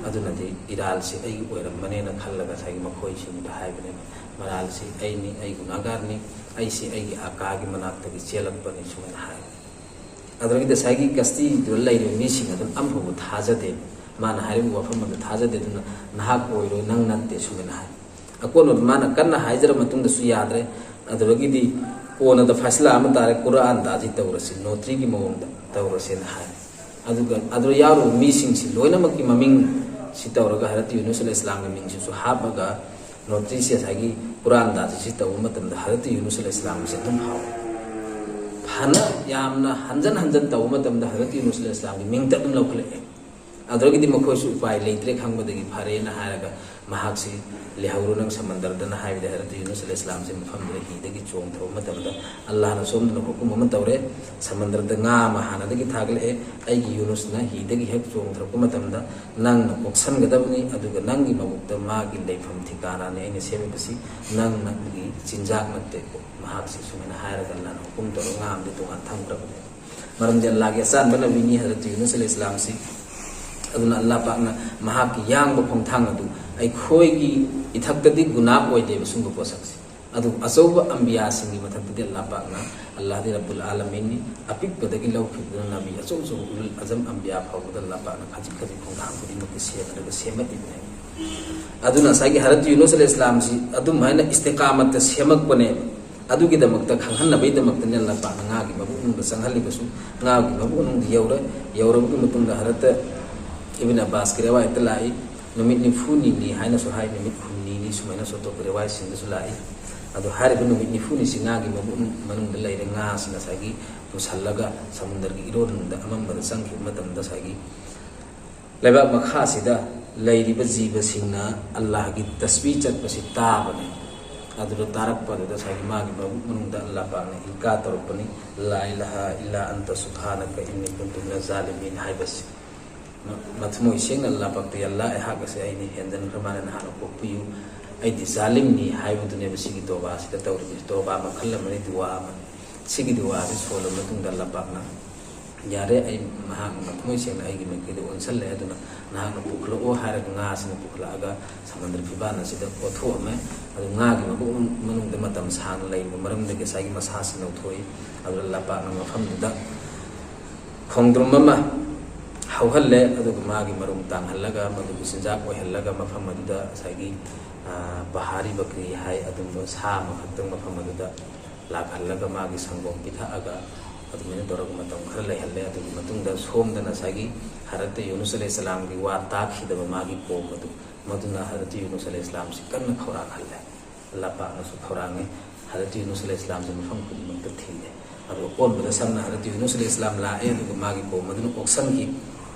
ꯑꯗꯨꯅꯗꯤ ꯏꯔꯥꯜꯁꯤ ꯑꯩꯒꯤ ꯑꯣꯏꯔꯝꯃꯅꯦꯅ ꯈꯜꯂꯒ ꯉꯁꯥꯏꯒꯤ ꯃꯈꯣꯏꯁꯤꯡꯗ ꯍꯥꯏꯕꯅꯦꯕ, ꯃꯔꯥꯜꯁꯤ ꯑꯩꯅꯤ, ꯑꯩ ꯒꯨꯅꯥꯍꯒꯥꯔꯅꯤ, ꯑꯩꯁꯤ ꯑꯩꯒꯤ ꯑꯀꯥꯒꯤ ꯃꯅꯥꯛꯇꯒꯤ ꯆꯦꯜꯂꯛꯄꯅꯤ ꯁꯨꯃꯥꯏꯅ ꯍꯥꯏ꯫ ꯑꯗꯨꯗꯒꯤꯗꯤ ꯉꯁꯥꯏꯒꯤ ꯀꯁꯇꯤꯗꯨꯗ ꯂꯩꯔꯤꯕ ꯃꯤꯁꯤꯡ ꯑꯗꯨꯅ ꯑꯃꯐꯥꯎꯕ ꯊꯥꯖꯗꯦ꯫ ꯃꯥꯅ ꯍꯥꯏꯔꯤꯕ ꯋꯥꯐꯝ ꯑꯗꯨ ꯊꯥꯖꯗꯦ꯫ ꯑꯗꯨꯅ ꯅꯍꯥꯛ ꯑꯣꯏꯔꯣꯏ, ꯅꯪ ꯅꯠꯇꯦ ꯁꯨꯃꯥꯏꯅ ꯍꯥꯏ꯫ ꯑꯀꯣꯟꯕꯗ ꯃꯥꯅ ꯀꯟꯅ ꯍꯥꯏꯖꯔ ꯃꯇꯨꯡꯗꯁꯨ ꯌꯥꯗ꯭ꯔꯦ꯫ ꯑꯗꯨꯗꯒꯤꯗꯤ ꯀꯣꯟꯅꯗ ꯐꯥꯏꯁꯂꯥ ꯑꯃ ꯇꯥꯔꯦ, ꯀꯨꯔꯥꯟꯗꯥꯖꯤ ꯇꯧꯔꯁꯤ, ꯅꯣꯇ꯭ꯔꯤꯒꯤ ꯃꯑꯣꯡꯗ ꯇꯧꯔꯁꯦꯅ ꯍꯥꯏ꯫ ꯑꯗꯨꯒ ꯑꯗꯨꯗ ꯌꯥꯎꯔꯤꯕ ꯃꯤꯁꯤꯡꯁꯤ ꯂꯣꯏꯅꯃꯛꯀꯤ ꯃꯃꯤꯡ ꯁꯤ ꯇꯧꯔꯒ ꯍꯖꯔꯠ ꯌꯨꯅꯨꯁ ꯑꯂꯩꯍꯤꯁꯁꯂꯥꯝꯒꯤ ꯃꯤꯡꯁꯤꯁꯨ ꯍꯥꯞꯄꯒ ꯅꯣꯇꯤꯁꯁꯦ ꯉꯁꯥꯏꯒꯤ ꯀꯨꯔꯥꯟꯗꯥꯁꯦ ꯁꯤ ꯇꯧꯕ ꯃꯇꯝꯗ ꯍꯖꯔꯠ ꯌꯨꯅꯨꯁ ꯑꯂꯩꯍꯤꯁꯁꯂꯥꯝꯒꯤꯁꯦ ꯑꯗꯨꯝ ꯍꯥꯎꯋꯦ꯫ ꯐꯅ ꯌꯥꯝꯅ ꯍꯟꯖꯟ ꯍꯟꯖꯟ ꯇꯧꯕ ꯃꯇꯝꯗ ꯍꯖꯔꯠ ꯌꯨꯅꯨꯁ ꯑꯂꯩꯍꯤꯁꯁꯂꯥꯝꯒꯤ ꯃꯤꯡꯇ ꯑꯗꯨꯝ ꯂꯧꯈꯠꯂꯛꯑꯦ꯫ ꯑꯗꯨꯗꯒꯤꯗꯤ ꯃꯈꯣꯏꯁꯨ ꯎꯄꯥꯏ ꯂꯩꯇ꯭ꯔꯦ ꯈꯪꯕꯗꯒꯤ ꯐꯔꯦꯅ ꯍꯥꯏꯔꯒ ꯃꯍꯥꯛꯁꯤ "ꯂꯩꯍꯧꯔꯣ ꯅꯪ ꯁꯃꯟꯗꯔꯗꯅ" ꯍꯥꯏꯕꯗ ꯍꯖꯔꯠ ꯌꯨꯅꯨꯁ ꯑꯂꯩꯍꯤꯁꯁꯂꯥꯝꯁꯦ ꯃꯐꯝꯗꯨꯗ ꯍꯤꯗꯒꯤ ꯆꯣꯡꯊꯕ ꯃꯇꯝꯗ ꯑꯜꯂꯥꯍꯅ ꯁꯣꯝꯗꯅ ꯍꯨꯀꯨꯝ ꯑꯃ ꯇꯧꯔꯦ꯫ ꯁꯃꯟꯗꯔꯗ ꯉꯥ ꯑꯃ ꯍꯥꯟꯅꯗꯒꯤ ꯊꯥꯒꯠꯂꯛꯑꯦ꯫ "ꯑꯩꯒꯤ ꯌꯨꯅꯨꯁꯅ ꯍꯤꯗꯒꯤ ꯍꯦꯛ ꯆꯣꯡꯊꯔꯛꯄ ꯃꯇꯝꯗ ꯅꯪꯅ ꯀꯣꯛꯁꯟꯒꯗꯕꯅꯤ, ꯑꯗꯨꯒ ꯅꯪꯒꯤ ꯃꯕꯨꯛꯇ ꯃꯥꯒꯤ ꯂꯩꯐꯝ ꯊꯤꯀꯥꯅꯥꯅꯤ ꯑꯩꯅ ꯁꯦꯝꯃꯤꯕꯁꯤ, ꯅꯪꯒꯤ ꯆꯤꯟꯖꯥꯛ ꯅꯠꯇꯦ" ꯃꯍꯥꯛꯁꯤ꯫ ꯁꯨꯃꯥꯏꯅ ꯍꯥꯏꯔꯒ ꯑꯜꯂꯥꯍꯅ ꯍꯨꯀꯨꯝ ꯇꯧꯔꯒ ꯉꯥ ꯑꯃꯗꯤ ꯇꯣꯉꯥꯟ ꯊꯝꯈ꯭ꯔꯕꯅꯦ꯫ ꯃꯔꯝꯗꯤ ꯑꯜꯂꯥꯍꯒꯤ ꯑꯆꯥꯟꯕ ꯅꯕꯤꯅꯤ ꯍꯖꯔꯠ ꯌꯨꯅꯨꯁ ꯑꯂꯩꯍꯤꯁꯁꯂꯥꯝꯁꯤ꯫ ꯑꯗꯨꯅ ꯑꯜꯂꯥꯍ ꯄꯥꯛꯅ ꯃꯍꯥꯛꯀꯤ ꯌꯥꯡꯕ ꯈꯣꯡꯊꯥꯡ ꯑꯗꯨ ꯑꯩꯈꯣꯏꯒꯤ ꯏꯊꯛꯇꯗꯤ ꯒꯨꯅꯥꯍ ꯑꯣꯏꯗꯦꯕ ꯁꯨꯝꯕ ꯄꯣꯠꯁꯛꯁꯦ꯫ ꯑꯗꯨꯕꯨ ꯑꯆꯧꯕ ꯑꯝꯕꯤꯌꯥꯁꯤꯡꯒꯤ ꯃꯊꯛꯇꯗꯤ ꯑꯜꯂꯥꯍ ꯄꯥꯛꯅ, ꯑꯜꯂꯥꯍꯗꯤ ꯔꯕꯨꯜ ꯑꯥꯂꯃꯤꯟꯅꯤ, ꯑꯄꯤꯛꯄꯗꯒꯤ ꯂꯧꯈꯤꯕꯗꯨꯅ ꯅꯕꯤ ꯑꯆꯧ ꯑꯆꯧꯕ ꯎꯂꯨꯜ ꯑꯖꯝ ꯑꯝꯕꯤꯌꯥ ꯐꯥꯎꯕꯗ ꯑꯜꯂꯥꯍ ꯄꯥꯛꯅ ꯈꯖꯤꯛ ꯈꯖꯤꯛ ꯈꯣꯡꯊꯥꯡ ꯈꯨꯗꯤꯡꯃꯛꯇꯤ ꯁꯦꯝꯅꯔꯒ ꯁꯦꯝꯃꯛꯏꯕꯅꯦ꯫ ꯑꯗꯨꯅ ꯉꯁꯥꯏꯒꯤ ꯍꯖꯔꯠ ꯌꯨꯅꯨꯁ ꯑꯂꯩꯍꯤꯁꯁꯂꯥꯝꯁꯤ ꯑꯗꯨꯝ ꯍꯥꯏꯅ ꯏꯁꯇꯤꯀꯥꯃꯠꯇ ꯁꯦꯝꯃꯛꯄꯅꯦꯕ꯫ ꯑꯗꯨꯒꯤꯗꯃꯛꯇ ꯈꯪꯍꯟꯅꯕꯒꯤꯗꯃꯛꯇꯅꯦ ꯑꯜꯂꯥꯍ ꯄꯥꯛꯅ ꯉꯥꯒꯤ ꯃꯕꯨꯛ ꯃꯅꯨꯡꯗ ꯆꯪꯍꯜꯂꯤꯕꯁꯨ꯫ ꯉꯥꯒꯤ ꯃꯕꯨꯛ ꯃꯅꯨꯡꯗ ꯌꯧꯔꯦ꯫ ꯌꯧꯔꯕꯒꯤ ꯃꯇꯨꯡꯗ ꯍꯖꯔꯠ ꯏꯕꯟ ꯑꯕꯥꯁꯀꯤ ꯔꯤꯋꯥꯌꯠꯇ ꯂꯥꯛꯏ, ꯅꯨꯃꯤꯠ ꯅꯤꯐꯨꯅꯤꯅꯤ ꯍꯥꯏꯅꯁꯨ ꯍꯥꯏ, ꯅꯨꯃꯤꯠ ꯍꯨꯝꯅꯤꯅꯤ ꯁꯨꯃꯥꯏꯅꯁꯨ ꯑꯇꯣꯞꯄ ꯔꯤꯋꯥꯌꯠꯁꯤꯡꯗꯁꯨ ꯂꯥꯛꯏ꯫ ꯑꯗꯣ ꯍꯥꯏꯔꯤꯕ ꯅꯨꯃꯤꯠ ꯅꯤꯐꯨꯅꯤꯁꯤ ꯉꯥꯒꯤ ꯃꯕꯨꯛ ꯃꯅꯨꯡꯗ ꯂꯩꯔꯦ꯫ ꯉꯥꯁꯤ ꯉꯁꯥꯏꯒꯤ ꯄꯨꯁꯜꯂꯒ ꯁꯃꯨꯗ꯭ꯔꯒꯤ ꯏꯔꯣꯟꯗ ꯑꯃꯝꯕꯗ ꯆꯪꯈꯤꯕ ꯃꯇꯝꯗ ꯉꯁꯥꯏꯒꯤ ꯂꯩꯕꯥꯛ ꯃꯈꯥꯁꯤꯗ ꯂꯩꯔꯤꯕ ꯖꯤꯕꯁꯤꯡꯅ ꯑꯜꯂꯥꯍꯒꯤ ꯇꯁꯕꯤ ꯆꯠꯄꯁꯤ ꯇꯥꯕꯅꯤ꯫ ꯑꯗꯨꯗ ꯇꯥꯔꯛꯄꯗꯨꯗ ꯉꯁꯥꯏꯒꯤ ꯃꯥꯒꯤ ꯃꯕꯨꯛ ꯃꯅꯨꯡꯗ ꯑꯜꯂꯥꯍ ꯄꯥꯛꯅ ꯏꯜꯀꯥ ꯇꯧꯔꯛꯄꯅꯤ, "ꯂꯥ ꯏꯂꯥꯍ ꯏꯜꯂꯥ ꯑꯟꯇ ꯁꯨꯕꯍꯥꯅꯀ ꯏꯟꯅꯤ ꯀꯨꯟꯇꯨ ꯃꯤꯅ ꯖꯥꯂꯤꯃꯤꯟ" ꯍꯥꯏꯕꯁꯤ꯫ ꯃ-, ꯃꯊꯃꯣꯏ ꯁꯦꯡꯅ ꯑꯜꯂꯥꯍ ꯄꯥꯛꯇ, "ꯌꯥ ꯑꯜꯂꯥꯍ, ꯑꯩꯍꯥꯛ ꯑꯁꯦ ꯑꯩꯅ ꯍꯦꯟꯖꯟꯈ꯭ꯔ ꯃꯥꯜꯂꯦ, ꯅꯍꯥꯛꯅ ꯀꯣꯛꯄꯤꯌꯨ, ꯑꯩꯗꯤ ꯖꯥꯂꯤꯝꯅꯤ" ꯍꯥꯏꯕꯗꯨꯅꯦꯕ ꯁꯤꯒꯤ ꯇꯣꯕꯥꯁꯤꯗ ꯇꯧꯔꯤꯕꯁꯤ꯫ ꯇꯣꯕꯥ ꯃꯈꯜ ꯑꯃꯅꯤ, ꯗꯨꯋꯥ ꯑꯃꯅꯤ꯫ ꯁꯤꯒꯤ ꯗꯨꯋꯥꯁꯤ ꯁꯣꯜꯂꯕ ꯃꯇꯨꯡꯗ ꯑꯜꯂꯥꯍ ꯄꯥꯛꯅ, "ꯌꯥꯔꯦ, ꯑꯩ ꯃꯍꯥꯛ ꯃꯊꯃꯣꯏ ꯁꯦꯡꯅ ꯑꯩꯒꯤ ꯃꯥꯏꯀꯩꯗ ꯑꯣꯟꯁꯜꯂꯦ, ꯑꯗꯨꯅ ꯅꯍꯥꯛꯅ ꯄꯨꯈꯠꯂꯛꯑꯣ" ꯍꯥꯏꯔꯒ ꯉꯥꯁꯤꯅ ꯄꯨꯈꯠꯂꯛꯑꯒ ꯁꯃꯨꯗ꯭ꯔ ꯐꯤꯕꯥꯟ ꯑꯁꯤꯗ ꯑꯣꯠꯊꯣꯛꯑꯝꯃꯦ꯫ ꯑꯗꯨ ꯉꯥꯒꯤ ꯃꯕꯨꯛ ꯃꯅꯨꯡꯗ ꯃꯇꯝ ꯁꯥꯡꯅ ꯂꯩꯔꯨꯕ ꯃꯔꯝꯗꯒꯤ ꯉꯁꯥꯏꯒꯤ ꯃꯁꯥꯁꯤ ꯅꯧꯊꯣꯛꯏ꯫ ꯑꯗꯨꯗ ꯑꯜꯂꯥꯍ ꯄꯥꯛꯅ ꯃꯐꯝꯗꯨꯗ ꯈꯣꯡꯗ꯭ꯔꯨꯝ ꯑꯃ ꯍꯧꯍꯜꯂꯦ, ꯑꯗꯨꯒ ꯃꯥꯒꯤ ꯃꯔꯨꯝ ꯇꯥꯡꯍꯜꯂꯒ ꯃꯗꯨꯒꯤ ꯆꯤꯟꯖꯥꯛ ꯑꯣꯏꯍꯜꯂꯒ ꯃꯐꯝ ꯑꯗꯨꯗ ꯉꯁꯥꯏꯒꯤ, ꯑ, ꯕꯍꯥꯔꯤ ꯕꯀ꯭ꯔꯤ ꯍꯥꯏ, ꯑꯗꯨꯝꯕ ꯁꯥ ꯑꯃꯈꯛꯇꯪ ꯃꯐꯝ ꯑꯗꯨꯗ ꯂꯥꯛꯍꯜꯂꯒ ꯃꯥꯒꯤ ꯁꯪꯒꯣꯝ ꯄꯤꯊꯛꯑꯒ ꯑꯗꯨꯃꯥꯏꯅ ꯇꯧꯔꯒ ꯃꯇꯝ ꯈꯔ ꯂꯩꯍꯜꯂꯦ꯫ ꯑꯗꯨꯒꯤ ꯃꯇꯨꯡꯗ ꯁꯣꯝꯗꯅ ꯉꯁꯥꯏꯒꯤ ꯍꯔꯠꯇ ꯌꯨꯅꯨꯁ ꯑꯂꯩꯍꯤꯁꯁꯂꯥꯝꯒꯤ ꯋꯥ ꯇꯥꯈꯤꯗꯕ ꯃꯥꯒꯤ ꯀꯣꯝ ꯑꯗꯨ, ꯃꯗꯨꯅ ꯍꯔꯠꯇ ꯌꯨꯅꯨꯁ ꯑꯂꯩꯍꯤꯁꯁꯂꯥꯝꯁꯤ ꯀꯟꯅ ꯈꯧꯔꯥꯡꯍꯜꯂꯦ꯫ ꯑꯜꯂꯥꯍ ꯄꯥꯛꯅꯁꯨ ꯈꯧꯔꯥꯡꯉꯤ꯫ ꯍꯔꯠꯇ ꯌꯨꯅꯨꯁ ꯑꯂꯩꯍꯤꯁꯁꯂꯥꯝꯁꯤ ꯃꯐꯝ ꯈꯨꯗꯤꯡꯃꯛꯇ ꯊꯤꯔꯦ꯫ ꯑꯗꯨ ꯑꯀꯣꯟꯕꯗ ꯁꯝꯅ ꯍꯔꯠꯇ ꯌꯨꯅꯨꯁ ꯑꯂꯩꯍꯤꯁꯁꯂꯥꯝ ꯂꯥꯛꯑꯦ, ꯑꯗꯨꯒ ꯃꯥꯒꯤ ꯀꯣꯝ ꯑꯗꯨꯅ ꯑꯣꯛꯁꯟꯈꯤ꯫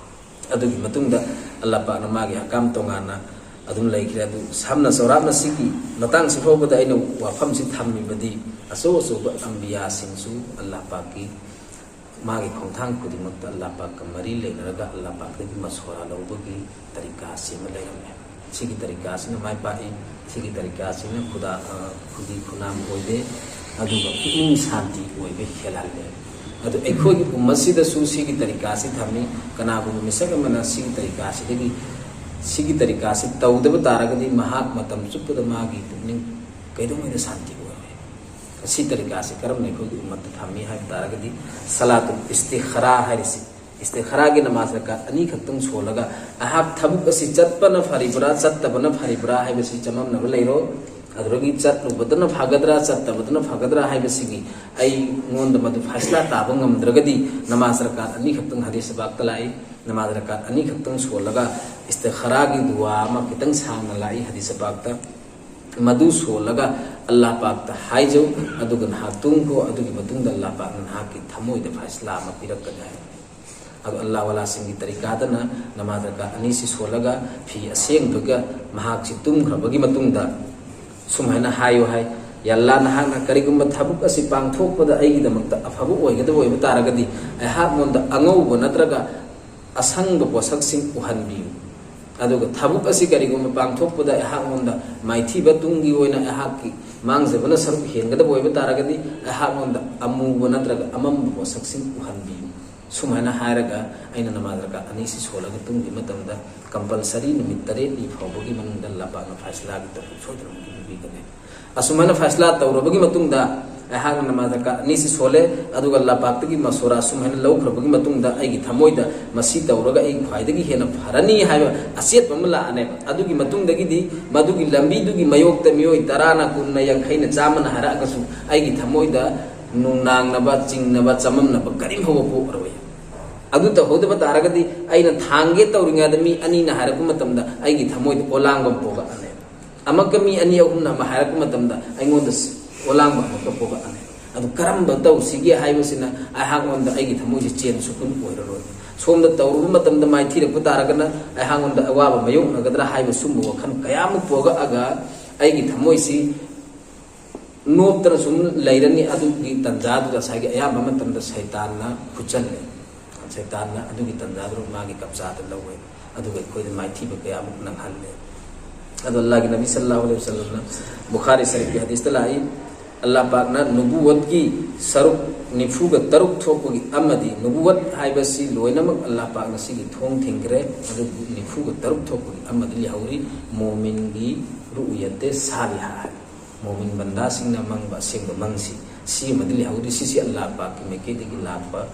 ꯑꯗꯨꯒꯤ ꯃꯇꯨꯡꯗ ꯑꯜꯂꯥꯍ ꯄꯥꯛꯅ ꯃꯥꯒꯤ ꯑꯍꯀꯥꯝ ꯇꯣꯉꯥꯟꯅ ꯑꯗꯨꯝ ꯂꯩꯈ꯭ꯔꯦ꯫ ꯑꯗꯨ ꯁꯝꯅ ꯆꯥꯎꯔꯥꯛꯅ ꯁꯤꯒꯤ ꯃꯇꯥꯡꯁꯤ ꯐꯥꯎꯕꯗ ꯑꯩꯅ ꯋꯥꯐꯝꯁꯤ ꯊꯝꯃꯤꯕꯗꯤ, ꯑꯆꯧ ꯑꯆꯧꯕ ꯑꯝꯕꯤꯌꯥꯁꯤꯡꯁꯨ ꯑꯜꯂꯥꯍ ꯄꯥꯛꯀꯤ ꯃꯥꯒꯤ ꯈꯣꯡꯊꯥꯡ ꯈꯨꯗꯤꯡꯃꯛꯇ ꯑꯜꯂꯥꯍ ꯄꯥꯛꯀ ꯃꯔꯤ ꯂꯩꯅꯔꯒ ꯑꯜꯂꯥꯍ ꯄꯥꯛꯇꯒꯤ ꯃꯁꯣꯔꯥ ꯂꯧꯕꯒꯤ ꯇꯔꯤꯀꯥꯁꯤ ꯑꯃ ꯂꯩꯔꯝꯃꯦ꯫ ꯁꯤꯒꯤ ꯇꯔꯤꯀꯥꯁꯤꯅ ꯃꯥꯏ ꯄꯥꯛꯏ꯫ ꯁꯤꯒꯤ ꯇꯔꯤꯀꯥꯁꯤꯅ ꯈꯨꯗꯥ-, ꯑ, ꯈꯨꯗꯤ ꯈꯨꯅꯥꯝ ꯑꯣꯏꯗꯦ, ꯑꯗꯨꯒ ꯄꯨꯛꯅꯤꯡ ꯁꯥꯟꯇꯤ ꯑꯣꯏꯕ ꯍꯦꯜꯍꯜꯂꯦ꯫ ꯑꯗꯨ ꯑꯩꯈꯣꯏꯒꯤ ꯎꯝꯃꯠꯁꯤꯗꯁꯨ ꯁꯤꯒꯤ ꯇꯔꯤꯀꯥꯁꯤ ꯊꯝꯃꯤ꯫ ꯀꯅꯥꯒꯨꯝꯕ ꯃꯤꯁꯛ ꯑꯃꯅ ꯁꯤꯒꯤ ꯇꯔꯤꯀꯥꯁꯤꯗꯒꯤ, ꯁꯤꯒꯤ ꯇꯔꯤꯀꯥꯁꯤ ꯇꯧꯗꯕ ꯇꯥꯔꯒꯗꯤ ꯃꯍꯥꯛ ꯃꯇꯝ ꯆꯨꯞꯄꯗ ꯃꯥꯒꯤ ꯄꯨꯛꯅꯤꯡ ꯀꯩꯗꯧꯉꯩꯗ ꯁꯥꯟꯇꯤ ꯑꯣꯏꯔꯣꯏ꯫ ꯑꯁꯤ ꯇꯔꯤꯀꯥꯁꯤ ꯀꯔꯝꯅ ꯑꯩꯈꯣꯏꯒꯤ ꯎꯝꯃꯠꯇ ꯊꯝꯃꯤ ꯍꯥꯏꯕ ꯇꯥꯔꯒꯗꯤ, ꯁꯂꯥꯇꯨꯜ ꯏꯁꯇꯤꯈꯥꯔꯥ ꯍꯥꯏꯔꯤꯁꯤ, ꯏꯁꯇꯤꯈꯥꯔꯥꯒꯤ ꯅꯃꯥꯖ ꯔꯀꯥꯠ ꯑꯅꯤꯈꯛꯇꯪ ꯁꯣꯜꯂꯒ, ꯑꯩꯍꯥꯛ ꯊꯕꯛ ꯑꯁꯤ ꯆꯠꯄꯅ ꯐꯔꯤꯕ꯭ꯔꯥ, ꯆꯠꯇꯕꯅ ꯐꯔꯤꯕ꯭ꯔꯥ ꯍꯥꯏꯕꯁꯤ ꯆꯃꯝꯅꯕ ꯂꯩꯔꯣ꯫ ꯑꯗꯨꯗꯒꯤ ꯆꯠꯂꯨꯕꯗꯅ ꯐꯒꯗ꯭ꯔꯥ, ꯆꯠꯇꯕꯗꯅ ꯐꯒꯗ꯭ꯔꯥ ꯍꯥꯏꯕꯁꯤꯒꯤ ꯑꯩꯉꯣꯟꯗ ꯃꯗꯨ ꯐꯥꯏꯁꯂꯥ ꯇꯥꯕ ꯉꯝꯗ꯭ꯔꯒꯗꯤ, ꯅꯃꯥꯖ ꯔꯀꯥꯠ ꯑꯅꯤꯈꯛꯇꯪ, ꯍꯗꯤꯁ ꯄꯥꯛꯇ ꯂꯥꯛꯏ, ꯅꯃꯥꯖ ꯔꯀꯥꯠ ꯑꯅꯤꯈꯛꯇꯪ ꯁꯣꯜꯂꯒ, ꯏꯁꯇꯤꯈꯥꯔꯥꯒꯤ ꯗꯨꯋꯥ ꯑꯃ ꯈꯤꯇꯪ ꯁꯥꯡꯅ ꯂꯥꯛꯏ ꯍꯗꯤꯁ ꯄꯥꯛꯇ, ꯃꯗꯨ ꯁꯣꯜꯂꯒ ꯑꯜꯂꯥꯍ ꯄꯥꯛꯇ ꯍꯥꯏꯖꯧ, ꯑꯗꯨꯒ ꯅꯍꯥꯛ ꯇꯨꯝꯈꯣ꯫ ꯑꯗꯨꯒꯤ ꯃꯇꯨꯡꯗ ꯑꯜꯂꯥꯍ ꯄꯥꯛꯅ ꯅꯍꯥꯛꯀꯤ ꯊꯃꯣꯏꯗ ꯐꯥꯏꯁꯂꯥ ꯑꯃ ꯄꯤꯔꯛꯀꯅꯤ ꯍꯥꯏ꯫ ꯑꯗꯣ ꯑꯜꯂꯥꯍ ꯋꯥꯂꯥꯁꯤꯡꯒꯤ ꯇꯔꯤꯀꯥꯗꯅ ꯅꯃꯥꯖ ꯔꯀꯥꯠ ꯑꯅꯤꯁꯤ ꯁꯣꯜꯂꯒ ꯐꯤ ꯑꯁꯦꯡꯕꯒ ꯃꯍꯥꯛꯁꯤ ꯇꯨꯝꯈ꯭ꯔꯕꯒꯤ ꯃꯇꯨꯡꯗ ꯁꯨꯃꯥꯏꯅ ꯍꯥꯏꯌꯨ ꯍꯥꯏ, "ꯌꯥ ꯑꯜꯂꯥꯍ, ꯅꯍꯥꯛꯅ ꯀꯔꯤꯒꯨꯝꯕ ꯊꯕꯛ ꯑꯁꯤ ꯄꯥꯡꯊꯣꯛꯄꯗ ꯑꯩꯒꯤꯗꯃꯛꯇ ꯑꯐꯕ ꯑꯣꯏꯒꯗꯕ ꯑꯣꯏꯕ ꯇꯥꯔꯒꯗꯤ, ꯑꯩꯍꯥꯛꯉꯣꯟꯗ ꯑꯉꯧꯕ ꯅꯠꯇ꯭ꯔꯒ ꯑꯁꯪꯕ ꯄꯣꯠꯁꯛꯁꯤꯡ ꯎꯍꯟꯕꯤꯌꯨ꯫ ꯑꯗꯨꯒ ꯊꯕꯛ ꯑꯁꯤ ꯀꯔꯤꯒꯨꯝꯕ ꯄꯥꯡꯊꯣꯛꯄꯗ ꯑꯩꯍꯥꯛꯉꯣꯟꯗ ꯃꯥꯏꯊꯤꯕ ꯇꯨꯡꯒꯤ ꯑꯣꯏꯅ ꯑꯩꯍꯥꯛꯀꯤ ꯃꯥꯡꯖꯕꯅ ꯁꯔꯨꯛ ꯍꯦꯟꯒꯗꯕ ꯑꯣꯏꯕ ꯇꯥꯔꯒꯗꯤ, ꯑꯩꯍꯥꯛꯉꯣꯟꯗ ꯑꯃꯨꯕ ꯅꯠꯇ꯭ꯔꯒ ꯑꯃꯝꯕ ꯄꯣꯠꯁꯛꯁꯤꯡ ꯎꯍꯟꯕꯤꯌꯨ"꯫ ꯁꯨꯃꯥꯏꯅ ꯍꯥꯏꯔꯒ ꯑꯩꯅ ꯅꯃꯥꯖ ꯔꯀꯥꯠ ꯑꯅꯤꯁꯤ ꯁꯣꯜꯂꯒ ꯇꯨꯝꯈꯤꯕ ꯃꯇꯝꯗ, ꯀꯝꯄꯜꯁꯔꯤ ꯅꯨꯃꯤꯠ ꯇꯔꯦꯠꯅꯤ ꯐꯥꯎꯕꯒꯤ ꯃꯅꯨꯡꯗ ꯑꯜꯂꯥꯍ ꯄꯥꯛꯅ ꯐꯥꯏꯁꯂꯥꯒꯤ ꯇꯧꯐꯝ ꯁꯣꯏꯗꯅꯃꯛꯀꯤ ꯄꯤꯕꯤꯒꯅꯤ꯫ ꯑꯁꯨꯃꯥꯏꯅ ꯐꯥꯏꯁꯂꯥ ꯇꯧꯔꯕꯒꯤ ꯃꯇꯨꯡꯗ, ꯑꯩꯍꯥꯛꯅ ꯅꯃꯥꯖ ꯔꯀꯥꯠ ꯑꯅꯤꯁꯤ ꯁꯣꯜꯂꯦ, ꯑꯗꯨꯒ ꯑꯜꯂꯥꯍ ꯄꯥꯛꯇꯒꯤ ꯃꯁꯣꯔꯥ ꯑꯁꯨꯃꯥꯏꯅ ꯂꯧꯈ꯭ꯔꯕꯒꯤ ꯃꯇꯨꯡꯗ, ꯑꯩꯒꯤ ꯊꯃꯣꯏꯗ ꯃꯁꯤ ꯇꯧꯔꯒ ꯑꯩ ꯈ꯭ꯋꯥꯏꯗꯒꯤ ꯍꯦꯟꯅ ꯐꯔꯅꯤ ꯍꯥꯏꯕ ꯑꯆꯦꯠꯄ ꯑꯃ ꯂꯥꯛꯑꯅꯦꯕ꯫ ꯑꯗꯨꯒꯤ ꯃꯇꯨꯡꯗꯒꯤꯗꯤ ꯃꯗꯨꯒꯤ ꯂꯝꯕꯤꯗꯨꯒꯤ ꯃꯥꯌꯣꯛꯇ ꯃꯤꯑꯣꯏ ꯇꯔꯥꯅ, ꯀꯨꯟꯅ, ꯌꯥꯡꯈꯩꯅ, ꯆꯥꯝꯃꯅ ꯍꯥꯏꯔꯛꯑꯒꯁꯨ, ꯑꯩꯒꯤ ꯊꯃꯣꯏꯗ ꯅꯨꯡꯅꯥꯡꯅꯕ, ꯆꯤꯡꯅꯕ, ꯆꯃꯝꯅꯕ ꯀꯔꯤꯝ ꯐꯥꯎꯕ ꯄꯣꯛꯑꯔꯣꯏ꯫ ꯑꯗꯨ ꯇꯧꯍꯧꯗꯕ ꯇꯥꯔꯒꯗꯤ ꯑꯩꯅ ꯊꯥꯡꯒꯦ ꯇꯧꯔꯤꯉꯩꯗ ꯃꯤ ꯑꯅꯤꯅ ꯍꯥꯏꯔꯛꯄ ꯃꯇꯝꯗ ꯑꯩꯒꯤ ꯊꯃꯣꯏꯗ ꯑꯣꯂꯥꯡꯕ ꯑꯃ ꯄꯣꯛꯂꯛꯑꯅꯦꯕ꯫ ꯑꯃꯨꯛꯀ ꯃꯤ ꯑꯅꯤ ꯑꯍꯨꯝꯅ ꯑꯃ ꯍꯥꯏꯔꯛꯄ ꯃꯇꯝꯗ ꯑꯩꯉꯣꯟꯗ ꯑꯣꯂꯥꯡꯕ ꯑꯃꯨꯛꯀ ꯄꯣꯛꯂꯛꯑꯅꯦꯕ꯫ ꯑꯗꯨ ꯀꯔꯝꯕ ꯇꯧꯁꯤꯒꯦ ꯍꯥꯏꯕꯁꯤꯅ ꯑꯩꯍꯥꯛꯉꯣꯟꯗ ꯑꯩꯒꯤ ꯊꯃꯣꯏꯁꯦ ꯆꯦꯟ ꯁꯨꯛꯄꯨꯟ ꯑꯣꯏꯔꯔꯣꯏ꯫ ꯁꯣꯝꯗ ꯇꯧꯔꯨꯕ ꯃꯇꯝꯗ ꯃꯥꯏꯊꯤꯔꯛꯄ ꯇꯥꯔꯒꯅ ꯑꯩꯍꯥꯛꯉꯣꯟꯗ ꯑꯋꯥꯕ ꯃꯥꯌꯣꯛꯅꯒꯗ꯭ꯔꯥ ꯍꯥꯏꯕ ꯁꯨꯝꯕ ꯋꯥꯈꯜ ꯀꯌꯥ ꯑꯃ ꯄꯣꯛꯂꯛꯑꯒ ꯑꯩꯒꯤ ꯊꯃꯣꯏꯁꯤ ꯅꯣꯞꯇꯅ ꯁꯨꯝ ꯂꯩꯔꯅꯤ꯫ ꯑꯗꯨꯒꯤ ꯇꯟꯖꯥꯗꯨꯗ ꯉꯁꯥꯏꯒꯤ ꯑꯌꯥꯝꯕ ꯃꯇꯝꯗ ꯁꯩꯇꯥꯟꯅ ꯈꯨꯠꯆꯜꯂꯦ꯫ ꯁꯩꯇꯥꯟꯅ ꯑꯗꯨꯒꯤ ꯇꯟꯖꯥꯗꯨ ꯃꯥꯒꯤ ꯀꯞꯆꯥꯗ ꯂꯧꯋꯦ꯫ ꯑꯗꯨꯒ ꯑꯩꯈꯣꯏꯗ ꯃꯥꯏꯊꯤꯕ ꯀꯌꯥꯃꯨꯛ ꯅꯪꯍꯜꯂꯦ꯫ ꯑꯗꯣ ꯑꯜꯂꯥꯍꯒꯤ ꯅꯕꯤ ꯁꯜꯂꯜꯂꯥꯍꯨ ꯑꯂꯩꯍꯤ ꯋꯁꯜꯂꯝꯅ ꯕꯨꯈꯥꯔꯤ ꯁꯔꯤꯐꯀꯤ ꯍꯗꯤꯁꯇ ꯂꯥꯛꯏ, ꯑꯜꯂꯥꯍ ꯄꯥꯛꯅ ꯅꯨꯕꯨꯋꯠꯀꯤ ꯁꯔꯨꯛ ꯅꯤꯐꯨꯒ ꯇꯔꯨꯛ ꯊꯣꯛꯄꯒꯤ ꯑꯃꯗꯤ ꯅꯨꯕꯨꯋꯠ ꯍꯥꯏꯕꯁꯤ ꯂꯣꯏꯅꯃꯛ ꯑꯜꯂꯥꯍ ꯄꯥꯛꯅ ꯁꯤꯒꯤ ꯊꯣꯡ ꯊꯤꯡꯈ꯭ꯔꯦ꯫ ꯑꯗꯨꯕꯨ ꯅꯤꯐꯨꯒ ꯇꯔꯨꯛ ꯊꯣꯛꯄꯒꯤ ꯑꯃꯗꯤ ꯂꯩꯍꯧꯔꯤ, ꯃꯣꯃꯤꯟꯒꯤ ꯔꯨꯎꯌꯠꯇꯦ ꯁꯥꯂꯤꯍꯥ ꯍꯥꯏ꯫ ꯃꯣꯃꯤꯟ ꯕꯟꯗꯥꯁꯤꯡꯅ ꯃꯪꯕ ꯑꯁꯦꯡꯕ ꯃꯪꯁꯤ, ꯁꯤ ꯑꯃꯗꯤ ꯂꯩꯍꯧꯔꯤ꯫ ꯁꯤꯁꯤ ꯑꯜꯂꯥꯍ ꯄꯥꯛꯀꯤ ꯃꯥꯏꯀꯩꯗꯒꯤ ꯂꯥꯛꯄ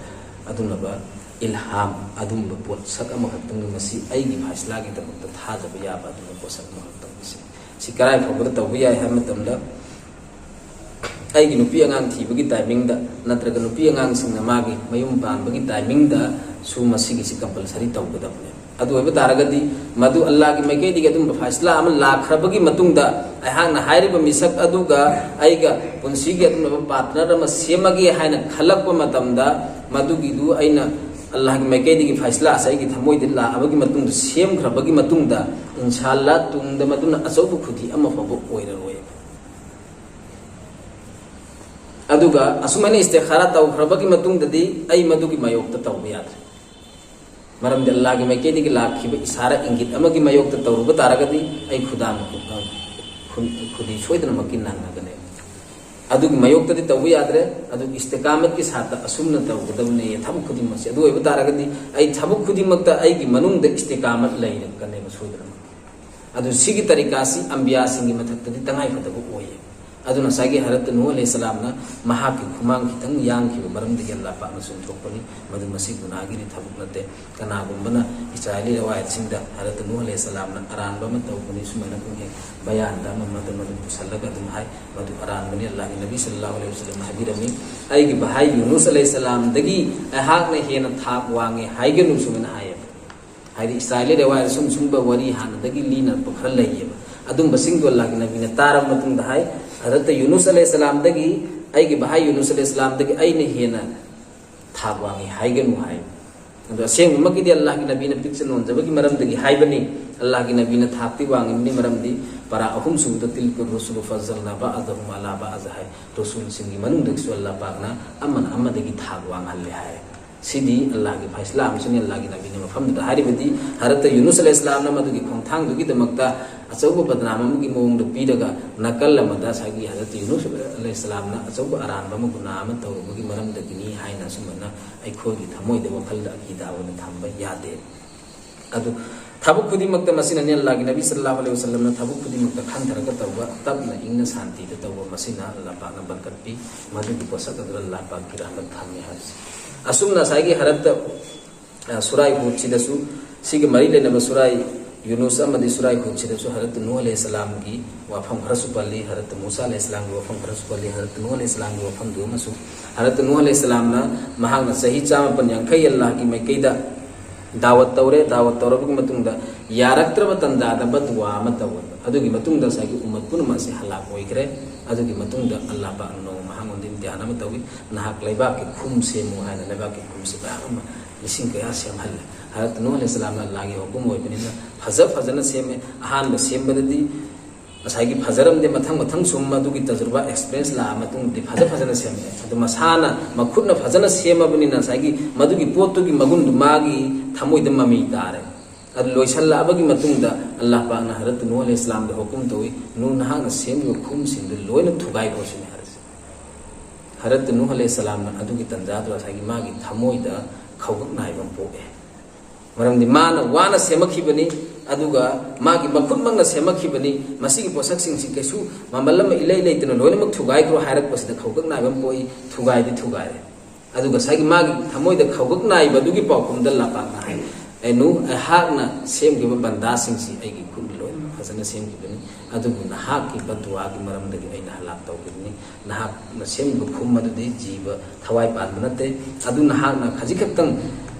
ꯑꯗꯨꯝꯂꯕ ꯏꯜꯍꯥꯝ, ꯑꯗꯨꯝꯕ ꯄꯣꯠꯁꯛ ꯑꯃꯈꯛꯇꯪꯅꯤ꯫ ꯃꯁꯤ ꯑꯩꯒꯤ ꯐꯥꯏꯁꯂꯥꯒꯤꯗꯃꯛꯇ ꯊꯥꯖꯕ ꯌꯥꯕ ꯑꯗꯨꯝꯕ ꯄꯣꯠꯁꯛ ꯑꯃꯈꯛꯇꯪꯅꯤ꯫ ꯁꯤ, ꯁꯤ ꯀꯔꯥꯏ ꯐꯥꯎꯕꯗ ꯇꯧꯕ ꯌꯥꯏ ꯍꯥꯏꯕ ꯃꯇꯝꯗ, ꯑꯩꯒꯤ ꯅꯨꯄꯤ ꯑꯉꯥꯡ ꯊꯤꯕꯒꯤ ꯇꯥꯏꯃꯤꯡꯗ ꯅꯠꯇ꯭ꯔꯒ ꯅꯨꯄꯤ ꯑꯉꯥꯡꯁꯤꯡꯅ ꯃꯥꯒꯤ ꯃꯌꯨꯝ ꯄꯥꯟꯕꯒꯤ ꯇꯥꯏꯃꯤꯡꯗ ꯁꯨ ꯃꯁꯤꯒꯤꯁꯤ ꯀꯝꯄꯜꯁꯔꯤ ꯇꯧꯒꯗꯕꯅꯦ꯫ ꯑꯗꯨ ꯑꯣꯏꯕ ꯇꯥꯔꯒꯗꯤ ꯃꯗꯨ ꯑꯜꯂꯥꯍꯒꯤ ꯃꯥꯏꯀꯩꯗꯒꯤ ꯑꯗꯨꯝꯕ ꯐꯥꯏꯁꯂꯥ ꯑꯃ ꯂꯥꯛꯈ꯭ꯔꯕꯒꯤ ꯃꯇꯨꯡꯗ, ꯑꯩꯍꯥꯛꯅ ꯍꯥꯏꯔꯤꯕ ꯃꯤꯁꯛ ꯑꯗꯨꯒ ꯑꯩꯒ ꯄꯨꯟꯁꯤꯒꯤ ꯑꯗꯨꯝꯕ ꯄꯥꯔꯠꯅꯔ ꯑꯃ ꯁꯦꯝꯃꯒꯦ ꯍꯥꯏꯅ ꯈꯜꯂꯛꯄ ꯃꯇꯝꯗ, ꯃꯗꯨꯒꯤꯗꯨ ꯑꯩꯅ ꯑꯜꯂꯥꯍꯒꯤ ꯃꯥꯏꯀꯩꯗꯒꯤ ꯐꯥꯏꯁꯂꯥ ꯑꯁꯤ ꯑꯩꯒꯤ ꯊꯃꯣꯏꯗ ꯂꯥꯛꯑꯕꯒꯤ ꯃꯇꯨꯡꯗ, ꯁꯦꯝꯈ꯭ꯔꯕꯒꯤ ꯃꯇꯨꯡꯗ, ꯏꯟꯁꯥ ꯑꯜꯂꯥꯍ ꯇꯨꯡꯗ ꯃꯗꯨꯅ ꯑꯆꯧꯕ ꯈꯨꯗꯤ ꯑꯃ ꯐꯥꯎꯕ ꯑꯣꯏꯔꯔꯣꯏ꯫ ꯑꯗꯨꯒ ꯑꯁꯨꯃꯥꯏꯅ ꯏꯁꯇꯤꯈꯥꯔꯥ ꯇꯧꯈ꯭ꯔꯕꯒꯤ ꯃꯇꯨꯡꯗꯗꯤ ꯑꯩ ꯃꯗꯨꯒꯤ ꯃꯥꯌꯣꯛꯇ ꯇꯧꯕ ꯌꯥꯗ꯭ꯔꯦ꯫ ꯃꯔꯝꯗꯤ ꯑꯜꯂꯥꯍꯒꯤ ꯃꯥꯏꯀꯩꯗꯒꯤ ꯂꯥꯛꯈꯤꯕ ꯏꯁꯥꯔꯥ ꯏꯪꯒꯤꯠ ꯑꯃꯒꯤ ꯃꯥꯌꯣꯛꯇ ꯇꯧꯔꯨꯕ ꯇꯥꯔꯒꯗꯤ ꯑꯩ ꯈꯨꯗꯥ ꯈꯨ-, ꯈꯨꯗꯤ ꯁꯣꯏꯗꯅꯃꯛꯀꯤ ꯅꯪꯅꯒꯅꯤ꯫ ꯑꯗꯨꯒꯤ ꯃꯥꯌꯣꯛꯇꯗꯤ ꯇꯧꯕ ꯌꯥꯗ꯭ꯔꯦ꯫ ꯑꯗꯨ ꯏꯁꯇꯤꯀꯥꯃꯠꯀꯤ ꯁꯥꯠꯇ ꯑꯁꯨꯝꯅ ꯇꯧꯒꯗꯕꯅꯦ ꯊꯕꯛ ꯈꯨꯗꯤꯡꯃꯛꯁꯦ꯫ ꯑꯗꯨ ꯑꯣꯏꯕ ꯇꯥꯔꯒꯗꯤ ꯑꯩ ꯊꯕꯛ ꯈꯨꯗꯤꯡꯃꯛꯇ ꯑꯩꯒꯤ ꯃꯅꯨꯡꯗ ꯏꯁꯇꯤꯀꯥꯃꯠ ꯂꯩꯔꯛꯀꯅꯦꯕ ꯁꯣꯏꯗꯅꯃꯛꯀꯤ꯫ ꯑꯗꯨ ꯁꯤꯒꯤ ꯇꯔꯤꯀꯥꯁꯤ ꯑꯝꯕꯤꯌꯥꯁꯤꯡꯒꯤ ꯃꯊꯛꯇꯗꯤ ꯇꯉꯥꯏꯐꯗꯕ ꯑꯣꯏꯌꯦ꯫ ꯑꯗꯨꯅ ꯉꯁꯥꯏꯒꯤ ꯍꯔꯠꯇ ꯅꯨꯍ ꯑꯂꯩꯍꯤ ꯁꯂꯥꯝꯅ ꯃꯍꯥꯛꯀꯤ ꯈꯨꯃꯥꯡ ꯈꯤꯇꯪ ꯌꯥꯡꯈꯤꯕ ꯃꯔꯝꯗꯒꯤ ꯑꯜꯂꯥꯍ ꯄꯥꯛꯅ ꯆꯨꯝꯊꯣꯛꯄꯅꯤ꯫ ꯃꯗꯨ ꯃꯁꯤ ꯒꯨꯅꯥꯒꯤꯗꯤ ꯊꯕꯛ ꯅꯠꯇꯦ꯫ ꯀꯅꯥꯒꯨꯝꯕꯅ ꯏꯁꯔꯥꯏꯂꯤ ꯔꯋꯥꯌꯠꯁꯤꯡꯗ ꯍꯔꯠꯇ ꯅꯨꯍ ꯑꯂꯩꯍꯤ ꯁꯂꯥꯝꯅ ꯑꯔꯥꯟꯕ ꯑꯃ ꯇꯧꯕꯅꯤ ꯁꯨꯃꯥꯏꯅ ꯑꯗꯨꯝ ꯍꯦꯛ ꯕꯌꯥꯟꯗ ꯑꯃ ꯃꯗꯨ ꯃꯗꯨ ꯄꯨꯁꯜꯂꯒ ꯑꯗꯨꯝ ꯍꯥꯏ꯫ ꯃꯗꯨ ꯑꯔꯥꯟꯕꯅꯤ꯫ ꯑꯜꯂꯥꯍꯒꯤ ꯅꯕꯤ ꯁꯜꯂꯜꯂꯥꯍꯨ ꯑꯂꯩꯍꯤ ꯋꯁꯜꯂꯝꯅ ꯍꯥꯏꯕꯤꯔꯝꯃꯤ, "ꯑꯩꯒꯤ ꯚꯥꯏ ꯌꯨꯅꯨꯁ ꯑꯂꯩꯍꯤ ꯁꯂꯥꯝꯗꯒꯤ ꯑꯩꯍꯥꯛꯅ ꯍꯦꯟꯅ ꯊꯥꯛ ꯋꯥꯡꯉꯦ ꯍꯥꯏꯒꯅꯨ" ꯁꯨꯃꯥꯏꯅ ꯍꯥꯏꯌꯦꯕ꯫ ꯍꯥꯏꯗꯤ ꯏꯁꯔꯥꯏꯂꯤ ꯔꯋꯥꯌꯠ ꯑꯁꯨꯝ ꯁꯨꯝꯕ ꯋꯥꯔꯤ ꯍꯥꯟꯅꯗꯒꯤ ꯂꯤꯅꯔꯛꯄ ꯈꯔ ꯂꯩꯌꯦꯕ꯫ ꯑꯗꯨꯝꯕꯁꯤꯡꯗꯣ ꯑꯜꯂꯥꯍꯒꯤ ꯅꯕꯤꯅ ꯇꯥꯔꯕ ꯃꯇꯨꯡꯗ ꯍꯥꯏ, ꯍꯖꯔꯠꯇ ꯌꯨꯅꯨꯁ ꯑꯂꯩꯍꯤ ꯁꯂꯥꯝꯗꯒꯤ, "ꯑꯩꯒꯤ ꯚꯥꯏ ꯌꯨꯅꯨꯁ ꯑꯂꯩꯍꯤ ꯁꯂꯥꯝꯗꯒꯤ ꯑꯩꯅ ꯍꯦꯟꯅ ꯊꯥꯛ ꯋꯥꯡꯉꯤ ꯍꯥꯏꯒꯅꯨ" ꯍꯥꯏ꯫ ꯑꯗꯣ ꯑꯁꯦꯡꯕꯃꯛꯀꯤꯗꯤ ꯑꯜꯂꯥꯍꯒꯤ ꯅꯕꯤꯅ ꯄꯤꯛꯆ ꯅꯣꯟꯖꯕꯒꯤ ꯃꯔꯝꯗꯒꯤ ꯍꯥꯏꯕꯅꯤ꯫ ꯑꯜꯂꯥꯍꯒꯤ ꯅꯕꯤꯅ ꯊꯥꯛꯇꯤ ꯋꯥꯡꯉꯤꯕꯅꯤ, ꯃꯔꯝꯗꯤ ꯄꯔꯥ ꯑꯍꯨꯝ ꯁꯨꯕꯗ "ꯇꯤꯜꯀ ꯔꯨꯁꯨꯂꯨ ꯐꯖꯜꯅꯥ ꯕꯥꯗꯍꯨꯝ ꯑꯂꯥ ꯕꯥꯗ" ꯍꯥꯏ꯫ ꯔꯁꯨꯜꯁꯤꯡꯒꯤ ꯃꯅꯨꯡꯗꯒꯤꯁꯨ ꯑꯜꯂꯥꯍ ꯄꯥꯛꯅ ꯑꯃꯅ ꯑꯃꯗꯒꯤ ꯊꯥꯛ ꯋꯥꯡꯍꯜꯂꯦ ꯍꯥꯏ꯫ ꯁꯤꯗꯤ ꯑꯜꯂꯥꯍꯒꯤ ꯐꯩꯁꯂꯥ ꯑꯃꯁꯨꯅꯤ꯫ ꯑꯜꯂꯥꯍꯒꯤ ꯅꯕꯤꯅ ꯃꯐꯝꯗꯨꯗ ꯍꯥꯏꯔꯤꯕꯗꯤ ꯍꯔꯠꯇ ꯌꯨꯅꯨꯁ ꯑꯂꯩꯍꯤ ꯁꯂꯥꯝꯅ ꯃꯗꯨꯒꯤ ꯈꯣꯡꯊꯥꯡꯗꯨꯒꯤꯗꯃꯛꯇ ꯑꯆꯧꯕ ꯕꯗꯅꯥꯝ ꯑꯃꯒꯤ ꯃꯑꯣꯡꯗ ꯄꯤꯔꯒ ꯅꯥꯀꯜ ꯑꯃꯗ ꯉꯁꯥꯏꯒꯤ ꯍꯔꯠꯇ ꯌꯨꯅꯨꯁ ꯑꯂꯩꯍꯤ ꯁꯂꯥꯝꯅ ꯑꯆꯧꯕ ꯑꯔꯥꯟꯕ ꯑꯃ ꯒꯨꯅꯥ ꯑꯃ ꯇꯧꯔꯨꯕꯒꯤ ꯃꯔꯝꯗꯒꯤꯅꯤ ꯍꯥꯏꯅ ꯑꯁꯨꯝꯕꯅ ꯑꯩꯈꯣꯏꯒꯤ ꯊꯃꯣꯏꯗ ꯋꯥꯈꯜꯗ ꯑꯀꯤꯗꯥ ꯑꯣꯏꯅ ꯊꯝꯕ ꯌꯥꯗꯦ꯫ ꯑꯗꯨ ꯊꯕꯛ ꯈꯨꯗꯤꯡꯃꯛꯇ ꯃꯁꯤꯅꯅꯤ ꯑꯜꯂꯥꯍꯒꯤ ꯅꯕꯤ ꯁꯜꯂꯜꯂꯥꯍꯨ ꯑꯂꯩꯍꯤ ꯋꯁꯜꯂꯝꯅ ꯊꯕꯛ ꯈꯨꯗꯤꯡꯃꯛꯇ ꯈꯟꯊꯔꯒ ꯇꯧꯕ, ꯇꯞꯅ ꯏꯪꯅ ꯁꯥꯟꯇꯤꯗ ꯇꯧꯕ, ꯃꯁꯤꯅ ꯑꯜꯂꯥꯍ ꯄꯥꯛꯅ ꯕꯔꯀꯠ ꯄꯤ꯫ ꯃꯗꯨꯒꯤ ꯄꯣꯠꯁꯛ ꯑꯗꯨꯗ ꯑꯜꯂꯥꯍ ꯄꯥꯛꯀꯤ ꯔꯍꯃꯠ ꯊꯝꯃꯤ ꯍꯥꯏꯕꯁꯤ꯫ ꯑꯁꯨꯝꯅ ꯉꯁꯥꯏꯒꯤ ꯍꯔꯠꯇ, ꯑ, ꯁꯨꯔꯥꯏ ꯍꯨꯗꯁꯤꯗꯁꯨ, ꯁꯤꯒ ꯃꯔꯤ ꯂꯩꯅꯕ ꯁꯨꯔꯥꯏ ꯌꯨꯅꯨꯁ ꯑꯃꯗꯤ ꯁꯨꯔꯥꯏ ꯍꯨꯗꯁꯤꯗꯁꯨ ꯍꯔꯠꯇ ꯅꯨꯍ ꯑꯂꯩꯍꯤ ꯁꯂꯥꯝꯒꯤ ꯋꯥꯐꯝ ꯈꯔꯁꯨ ꯄꯜꯂꯤ, ꯍꯔꯠꯇ ꯃꯨꯁꯥ ꯑꯂꯩꯍꯤ ꯁꯂꯥꯝꯒꯤ ꯋꯥꯐꯝ ꯈꯔꯁꯨ ꯄꯜꯂꯤ, ꯍꯔꯠꯇ ꯅꯨꯍ ꯑꯂꯩꯍꯤ ꯁꯂꯥꯝꯒꯤ ꯋꯥꯐꯝꯗꯨ ꯑꯃꯁꯨ꯫ ꯍꯔꯠꯇ ꯅꯨꯍ ꯑꯂꯩꯍꯤ ꯁꯂꯥꯝꯅ ꯃꯍꯥꯛꯅ ꯆꯍꯤ ꯆꯥꯃꯥꯄꯟ ꯌꯥꯡꯈꯩ ꯑꯜꯂꯥꯍꯒꯤ ꯃꯥꯏꯀꯩꯗ ꯗꯥꯋꯠ ꯇꯧꯔꯦ꯫ ꯗꯥꯋꯠ ꯇꯧꯔꯕꯒꯤ ꯃꯇꯨꯡꯗ ꯌꯥꯔꯛꯇ꯭ꯔꯕ ꯇꯟꯖꯥꯗ ꯕꯗꯋꯥ ꯑꯃ ꯇꯧꯋꯦ꯫ ꯑꯗꯨꯒꯤ ꯃꯇꯨꯡꯗ ꯉꯁꯥꯏꯒꯤ ꯎꯝꯃꯠ ꯄꯨꯝꯅꯃꯛ ꯑꯁꯤ ꯍꯂꯥꯛ ꯑꯣꯏꯈ꯭ꯔꯦ꯫ ꯑꯗꯨꯒꯤ ꯃꯇꯨꯡꯗ ꯑꯜꯂꯥꯍ ꯄꯥꯛꯅ ꯅꯣꯡꯃ ꯃꯍꯥꯛꯉꯣꯟꯗ ꯏꯝꯇꯤꯍꯥꯟ ꯑꯃ ꯇꯧꯏ, "ꯅꯍꯥꯛ ꯂꯩꯕꯥꯛꯀꯤ ꯈꯨꯝ ꯁꯦꯝꯃꯨ" ꯍꯥꯏꯅ ꯂꯩꯕꯥꯛꯀꯤ ꯈꯨꯝꯁꯤ ꯃꯌꯥꯝ ꯑꯃ ꯂꯤꯁꯤꯡ ꯀꯌꯥ ꯁꯦꯝꯍꯜꯂꯦ꯫ ꯍꯔꯠ ꯅꯨꯍ ꯑꯂꯩꯍꯤ ꯁꯂꯥꯝꯅ ꯑꯜꯂꯥꯍꯒꯤ ꯍꯨꯀꯨꯝ ꯑꯣꯏꯕꯅꯤꯅ ꯐꯖ ꯐꯖꯅ ꯁꯦꯝꯃꯦ꯫ ꯑꯍꯥꯟꯕ ꯁꯦꯝꯕꯗꯗꯤ ꯉꯁꯥꯏꯒꯤ ꯐꯖꯔꯝꯗꯦ, ꯃꯊꯪ ꯃꯊꯪ ꯁꯨꯝ ꯃꯗꯨꯒꯤ ꯇꯖꯨꯔꯕꯥ, ꯑꯦꯛꯁꯄꯤꯔꯤꯌꯦꯟꯁ ꯂꯥꯛꯑ ꯃꯇꯨꯡꯗꯗꯤ ꯐꯖ ꯐꯖꯅ ꯁꯦꯝꯃꯛꯑꯦ꯫ ꯑꯗꯨ ꯃꯁꯥꯅ ꯃꯈꯨꯠꯅ ꯐꯖꯅ ꯁꯦꯝꯃꯕꯅꯤꯅ ꯉꯁꯥꯏꯒꯤ ꯃꯗꯨꯒꯤ ꯄꯣꯠꯇꯨꯒꯤ ꯃꯒꯨꯟꯗꯨ ꯃꯥꯒꯤ ꯊꯃꯣꯏꯗ ꯃꯃꯤ ꯇꯥꯔꯦ꯫ ꯑꯗꯨ ꯂꯣꯏꯁꯤꯜꯂꯛꯑꯕꯒꯤ ꯃꯇꯨꯡꯗ ꯑꯜꯂꯥꯍ ꯄꯥꯛꯅ ꯍꯔꯠ ꯅꯨꯍ ꯑꯂꯩꯍꯤ ꯁꯂꯥꯝꯗ ꯍꯨꯀꯨꯝ ꯇꯧꯏ, "ꯅꯨ, ꯅꯍꯥꯛꯅ ꯁꯦꯝꯂꯤꯕ ꯈꯨꯝꯁꯤꯡꯗꯨ ꯂꯣꯏꯅ ꯊꯨꯒꯥꯏꯈ꯭ꯔꯣ" ꯁꯤꯅꯤ ꯍꯥꯏꯔꯤꯁꯦ꯫ ꯍꯔꯠ ꯅꯨꯍ ꯑꯂꯩꯍꯤ ꯁꯂꯥꯝꯅ ꯑꯗꯨꯒꯤ ꯇꯟꯖꯥꯗꯨ ꯉꯁꯥꯏꯒꯤ ꯃꯥꯒꯤ ꯊꯃꯣꯏꯗ ꯈꯧꯒꯛ ꯅꯥꯏꯕ ꯑꯃ ꯄꯣꯛꯑꯦ꯫ ꯃꯔꯝꯗꯤ ꯃꯥꯅ ꯋꯥꯅ ꯁꯦꯝꯃꯛꯈꯤꯕꯅꯤ, ꯑꯗꯨꯒ ꯃꯥꯒꯤ ꯃꯈꯨꯠꯃꯛꯅ ꯁꯦꯝꯃꯛꯈꯤꯕꯅꯤ, ꯃꯁꯤꯒꯤ ꯄꯣꯠꯁꯛꯁꯤꯡꯁꯤ ꯀꯩꯁꯨ ꯃꯃꯜ ꯑꯃ ꯏꯂꯩ ꯂꯩꯇꯅ ꯂꯣꯏꯅꯃꯛ ꯊꯨꯒꯥꯏꯈ꯭ꯔꯣ ꯍꯥꯏꯔꯛꯄꯁꯤꯗ ꯈꯧꯒꯛ ꯅꯥꯏꯕ ꯑꯃ ꯄꯣꯛꯏ, ꯊꯨꯒꯥꯏꯗꯤ ꯊꯨꯒꯥꯏꯔꯦ꯫ ꯑꯗꯨꯒ ꯉꯁꯥꯏꯒꯤ ꯃꯥꯒꯤ ꯊꯃꯣꯏꯗ ꯈꯧꯒꯛ ꯅꯥꯏꯕꯗꯨꯒꯤ ꯄꯥꯎꯈꯨꯝꯗ ꯂꯥꯄꯥꯛꯅ ꯍꯥꯏ, "ꯑꯩꯅꯨ, ꯑꯩꯍꯥꯛꯅ ꯁꯦꯝꯈꯤꯕ ꯕꯟꯗꯥꯁꯤꯡꯁꯤ ꯑꯩꯒꯤ ꯈꯨꯠꯅ ꯂꯣꯏꯅꯃꯛ ꯐꯖꯅ ꯁꯦꯝꯈꯤꯕꯅꯤ, ꯑꯗꯨꯕꯨ ꯅꯍꯥꯛꯀꯤ ꯕꯗꯨꯋꯥꯒꯤ ꯃꯔꯝꯗꯒꯤ ꯑꯩꯅ ꯍꯂꯥꯛ ꯇꯧꯈꯤꯕꯅꯤ꯫ ꯅꯍꯥꯛꯅ ꯁꯦꯝꯂꯤꯕ ꯈꯨꯝ ꯑꯗꯨꯗꯤ ꯖꯤꯕ ꯊꯋꯥꯏ ꯄꯥꯟꯕ ꯅꯠꯇꯦ꯫ ꯑꯗꯨ ꯅꯍꯥꯛꯅ ꯈꯖꯤꯛ ꯈꯛꯇꯪ,